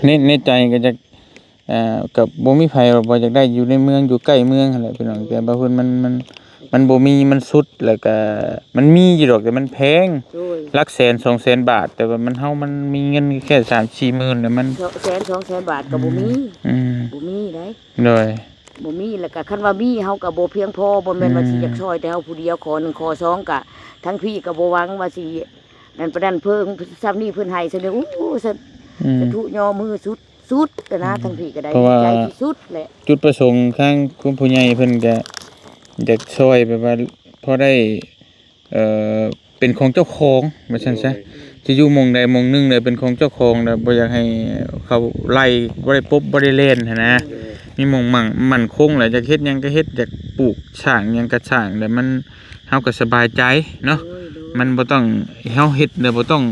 ໃນ ໃນໃຈກໍຢາກ ເອີ ກໍບໍ່ມີໃຜວ່າບໍ່ຢາກໄດ້ ຢູ່ໃນເມືອງ ຢູ່ໃກ້ເມືອງຫັ້ນແຫຼະພີ່ນ້ອງ ແຕ່ວ່າເພິ່ນ ມັນ ມັນ ມັນບໍ່ມີ ມັນສຸດ ແລ້ວກໍມັນມີຢູ່ດອກ ແຕ່ມັນແພງ ໂດຍ ຫຼັກແສນສອງແສນບາດ ແຕ່ວ່າມັນ ເຮົາມັນມີເງິນແຄ່ສາມສີ່ໝື່ນ ແລ້ວມັນ ສອງແສນ ສອງແສນບາດກໍບໍ່ມີ ອືມ ບໍ່ມີໃດ໋ ໂດຍ ບໍ່ມີ ແລ້ວກໍຄັນວ່າມີເຮົາກໍບໍ່ພຽງພໍ ບໍ່ແມ່ນວ່າ ອືມ ຊິຢາກຊ່ອຍແຕ່ເຮົາຜູ້ດຽວ ຂໍໜຶ່ງ ຂໍສອງ ກໍທາງພີ່ກໍບໍ່ຫວັງວ່າຊິ ນັ້ນປານນັ້ນ ເພິ່ນຊ່ຳນີ້ເພິ່ນໃຫ້ຊ່ຳນີ້ ໂອ້ ສາ ອືມ ສາທຸຍໍມືສຸດ ສຸດແລ້ວນະ ອືມ ທາງພີ່ກໍໄດ້ ເພາະວ່າ ດີໃຈທີ່ສຸດແຫຼະ. ຈຸດປະສົງທາງຄຸນຜູ້ໃຫຍ່ເພິ່ນກໍຢາກຊ່ອຍແບບວ່າພໍໄດ້ ເອີ ເປັນຂອງເຈົ້າຂອງວ່າຊັ້ນຊະ ໂດຍ ຈະຢູ່ໝ່ອງໃດໝ່ອງໜຶ່ງແລ້ວເປັນຂອງເຈົ້າຂອງ ແລ້ວບໍ່ຢາກໃຫ້ເຂົາໄລ່ ບໍ່ໄດ້ປົບ ບໍ່ໄດ້ແລ່ນຫັ້ນນະ ໂດຍ ມີໝ່ອງໝັ້ງ ໝັ້ນຄົງ ແລ້ວຢາກເຮັດຫຍັງກໍເຮັດ ຢາກປູກສ້າງຫຍັງກໍສ້າງ ແລ້ວມັນ ເຮົາກໍສະບາຍໃຈເນາະ ໂດຍ ໂດຍ ມັນບໍ່ຕ້ອງ ເຮົາເຮັດແລ້ວບໍ່ຕ້ອງ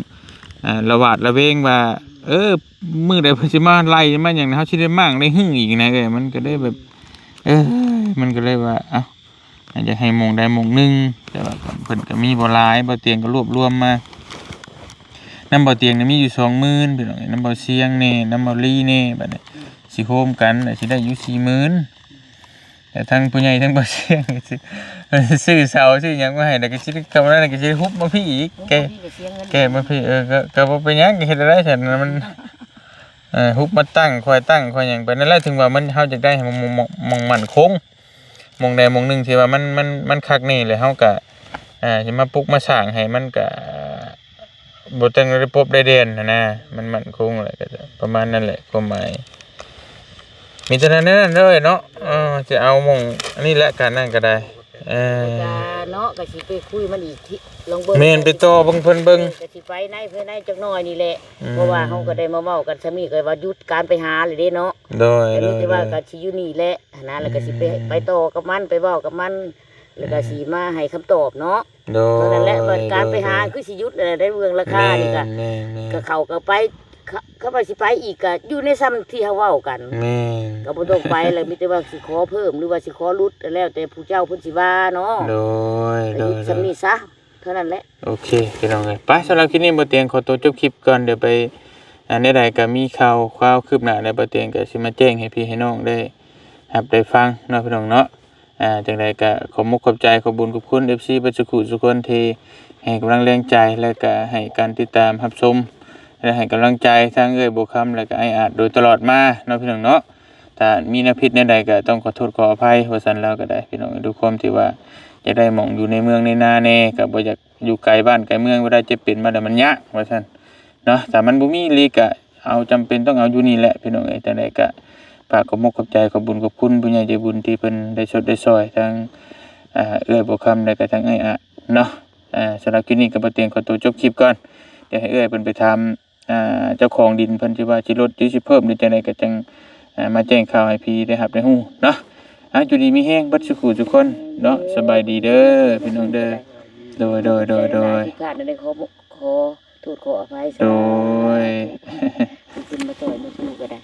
ອ່າ ລະຫວາດລະແວງວ່າ ເອີ ມື້ໃດເພິ່ນຊິມາໄລ່ມາຫຍັງ ເຮົາຊິໄດ້ມ້າງໄດ້ຫຶ້ງອີກນະ ເອີ ມັນກໍເລີຍແບບ ເອີ ມັນກໍເລີຍວ່າ ເອົ້າ ຢາກໃຫ້ໝ່ອງໃດໝ່ອງໜຶ່ງ ແຕ່ວ່າເພິ່ນກໍມີບໍ່ຫຼາຍ ບ່າວຕຽງກໍລວບລວມມາ ນຳບ່າວຕຽງນີ້ມີຢູ່ສອງໝື່ນ ພີ່ນ້ອງ ນຳບ່າວຊຽງແດ່ ນຳບ່າວລີແດ່ ບັດນີ້ຊິໂຮມກັນ ຊິໄດ້ຢູ່ສີ່ໝື່ນ. ແຕ່ທັງຜູ້ໃຫຍ່ທັງບ່າວຊຽງ ຊື້ເສົາຊື້ຫຍັງມາໃຫ້ ແລ້ວກໍຊິໄດ້ ຄຳນັ້ນກໍຊິໄດ້ຮຸບມາພີ້ອີກ ແກ່ ແກ່ມາພີ້ ເອີ ກໍ ກໍບໍ່ເປັນຫຍັງ ກໍເຮັດໄດ້ຊັ້ນ ມັນ ເອີ ຮຸບມາຕັ້ງ ຄ່ອຍຕັ້ງ ຄ່ອຍຫຍັງໄປ ນັ້ນແຫຼະ ເຖິງວ່າມັນ ເຮົາຢາກໄດ້ໝ່ອງ ໝ່ອງໝັ້ນຄົງ ໝ່ອງໃດໝ່ອງໜຶ່ງທີ່ວ່າມັນ ມັນ ມັນຄັກແນ່ ແລ້ວເຮົາກໍ ອ່າ ຊິມາປຸກມາສ້າງໃຫ້ ມັນກໍ ບໍ່ຕ້ອງໄດ້ປົບໄດ້ແລ່ນຫັ້ນນະ ມັນໝັ້ນຄົງແຫຼະ ກໍປະມານນັ້ນແຫຼະຄວາມໝາຍ ມີແຕ່ນັ້ນ ນັ້ນເລີຍເນາະ ເອີ ຈະເອົາໝ່ອງອັນນີ້ແຫຼະ ການນັ້ນກໍໄດ້ ເອີ ກໍເນາະ ກໍຊິໄປຄຸຍມັນອີກທີ ລອງເບິ່ງ ແມ່ນ ໄປຕໍ່ເບິ່ງເພິ່ນເບິ່ງ ເອີ ກໍຊິໄປໃນ ພາຍໃນຈັກໜ້ອຍນີ້ແຫຼະ ອືມ ເພາະວ່າເຮົາກໍໄດ້ມາເວົ້າກັນຊ່ຳນີ້ ກໍວ່າຢຸດການໄປຫາແລ້ວເດ້ເນາະ ໂດຍ ກໍມີແຕ່ວ່າ ໂດຍ ກໍຊິຢູ່ນີ້ແຫຼະຫັ້ນນະ ແລ້ວກໍຊິໄປ ອືມ ໄປຕໍ່ກັບມັນ ໄປເວົ້າກັບມັນ ແລ້ວກໍ ອືມ ຊິມາໃຫ້ຄຳຕອບເນາະ ໂດຍ ເທົ່ານັ້ນແຫຼະ ວ່າການໄປຫາ ໂດຍ ຄືຊິຢຸດແລ້ວໃດ ເລື່ອງລາຄານີ້ກໍ ແມ່ນໆໆ ກໍເຂົ້າກໍໄປ ຄະ ຄັນວ່າຊິໄປອີກກໍຢູ່ໃນຊ່ຳທີ່ເຮົາເວົ້າກັນ ແມ່ນ ກໍບໍ່ຕ້ອງໄປແລ້ວ ມີແຕ່ວ່າຊິຂໍເພີ່ມ ຫຼືວ່າຊິຂໍຫຼຸດ ແລ້ວແຕ່ຜູ້ເຈົ້າເພິ່ນຊິວ່າເນາະ ໂດຍ ກໍຢຸດ ໂດຍ ຊ່ຳນີ້ຊະ ເທົ່ານັ້ນແຫຼະ ໂອເຄ ພີ່ນ້ອງເອີຍ ໄປ ສຳລັບຄລິບນີ້ ບ່າວຕຽງຂໍຕົວຈົບຄລິບກ່ອນ ດຽວໄປ ອັນໃດໆກໍມີຂ່າວຄາວຄືບໜ້າແລ້ວ ບ່າວຕຽງກໍຊິມາແຈ້ງໃຫ້ພີ່ໃຫ້ນ້ອງໄດ້ຮັບໄດ້ຟັງເນາະ ພີ່ນ້ອງເນາະ. ອ່າ ຈັ່ງໃດກໍຂອບມຸກຂອບໃຈ ຂອບບຸນຂອບຄຸນ ເອັຟຊີ ເບິດສູ່ຜູ້ສູ່ຄົນທີ່ໃຫ້ກຳລັງແຮງໃຈ ແລະ ກໍໃຫ້ການຕິດຕາມຮັບຊົມ ແລະ ໃຫ້ກຳລັງໃຈທາງເອື້ອຍບົວຄຳ ແລະ ກໍອ້າຍອາດໂດຍຕະຫຼອດມາເນາະ ພີ່ນ້ອງເນາະ. ຖ້າມີແນວຜິດແນວໃດກໍຕ້ອງຂໍໂທດຂໍອະໄພວ່າຊັ້ນ ລາວກໍໄດ້ ພີ່ນ້ອງ ດ້ວຍຄວາມທີ່ວ່າຢາກໄດ້ໝ່ອງຢູ່ໃນເມືອງໃນນາແດ່ ກໍບໍ່ຢາກຢູ່ໄກບ້ານໄກເມືອງ ເວລາເຈັບເປັນມາແລ້ວມັນຍາກວ່າຊັ້ນ ເນາະ. ຖ້າມັນບໍ່ມີອີ່ຫຼີກະເອົາ ຈຳເປັນຕ້ອງເອົາຢູ່ນີ້ແຫຼະ ພີ່ນ້ອງເອີຍ. ຈັ່ງໃດກະຝາກຂອບມຸກຂອບໃຈ ຂອບບຸນຂອບຄຸນຜູ້ໃຫຍ່ໃຈບຸນທີ່ເພິ່ນໄດ້ຊົດໄດ້ຊ່ອຍທັງ ອ່າ ເອື້ອຍບົວຄຳ ແລະກະທັງອ້າຍອາດເນາະ. ອ່າ ສຳລັບຄລິບນີ້ກະບໍ່ຕຽງຂໍຕົວຈົບຄລິບກ່ອນ ດຽວໃຫ້ເອື້ອຍເພິ່ນໄປຖາມ ອ່າ ເຈົ້າຂອງດິນເພິ່ນ ທີ່ວ່າຊິລົດ ຫຼືຊິເພີ່ມ ຫຼືຈັ່ງໃດກະຈັ່ງ ອ່າ ມາແຈ້ງຂ່າວໃຫ້ພີ່ໄດ້ຮັບໄດ້ຮູ້ເນາະ. ອ່າ ຢູ່ດີມີແຮງເບິດສູ່ຜູ້ສູ່ຄົນເນາະ. ສະບາຍດີເດີພີ່ນ້ອງເດີ. ໂດຍ ໂດຍ ໂດຍ ໂດຍ ທີ່ຂາດນັ້ນໄດ້ຂໍ ຂໍໂທດຂໍອະໄພ. ໂດຍ ທີ່ເພິ່ນມາຊ່ອຍມາກູ້ກໍໄດ້.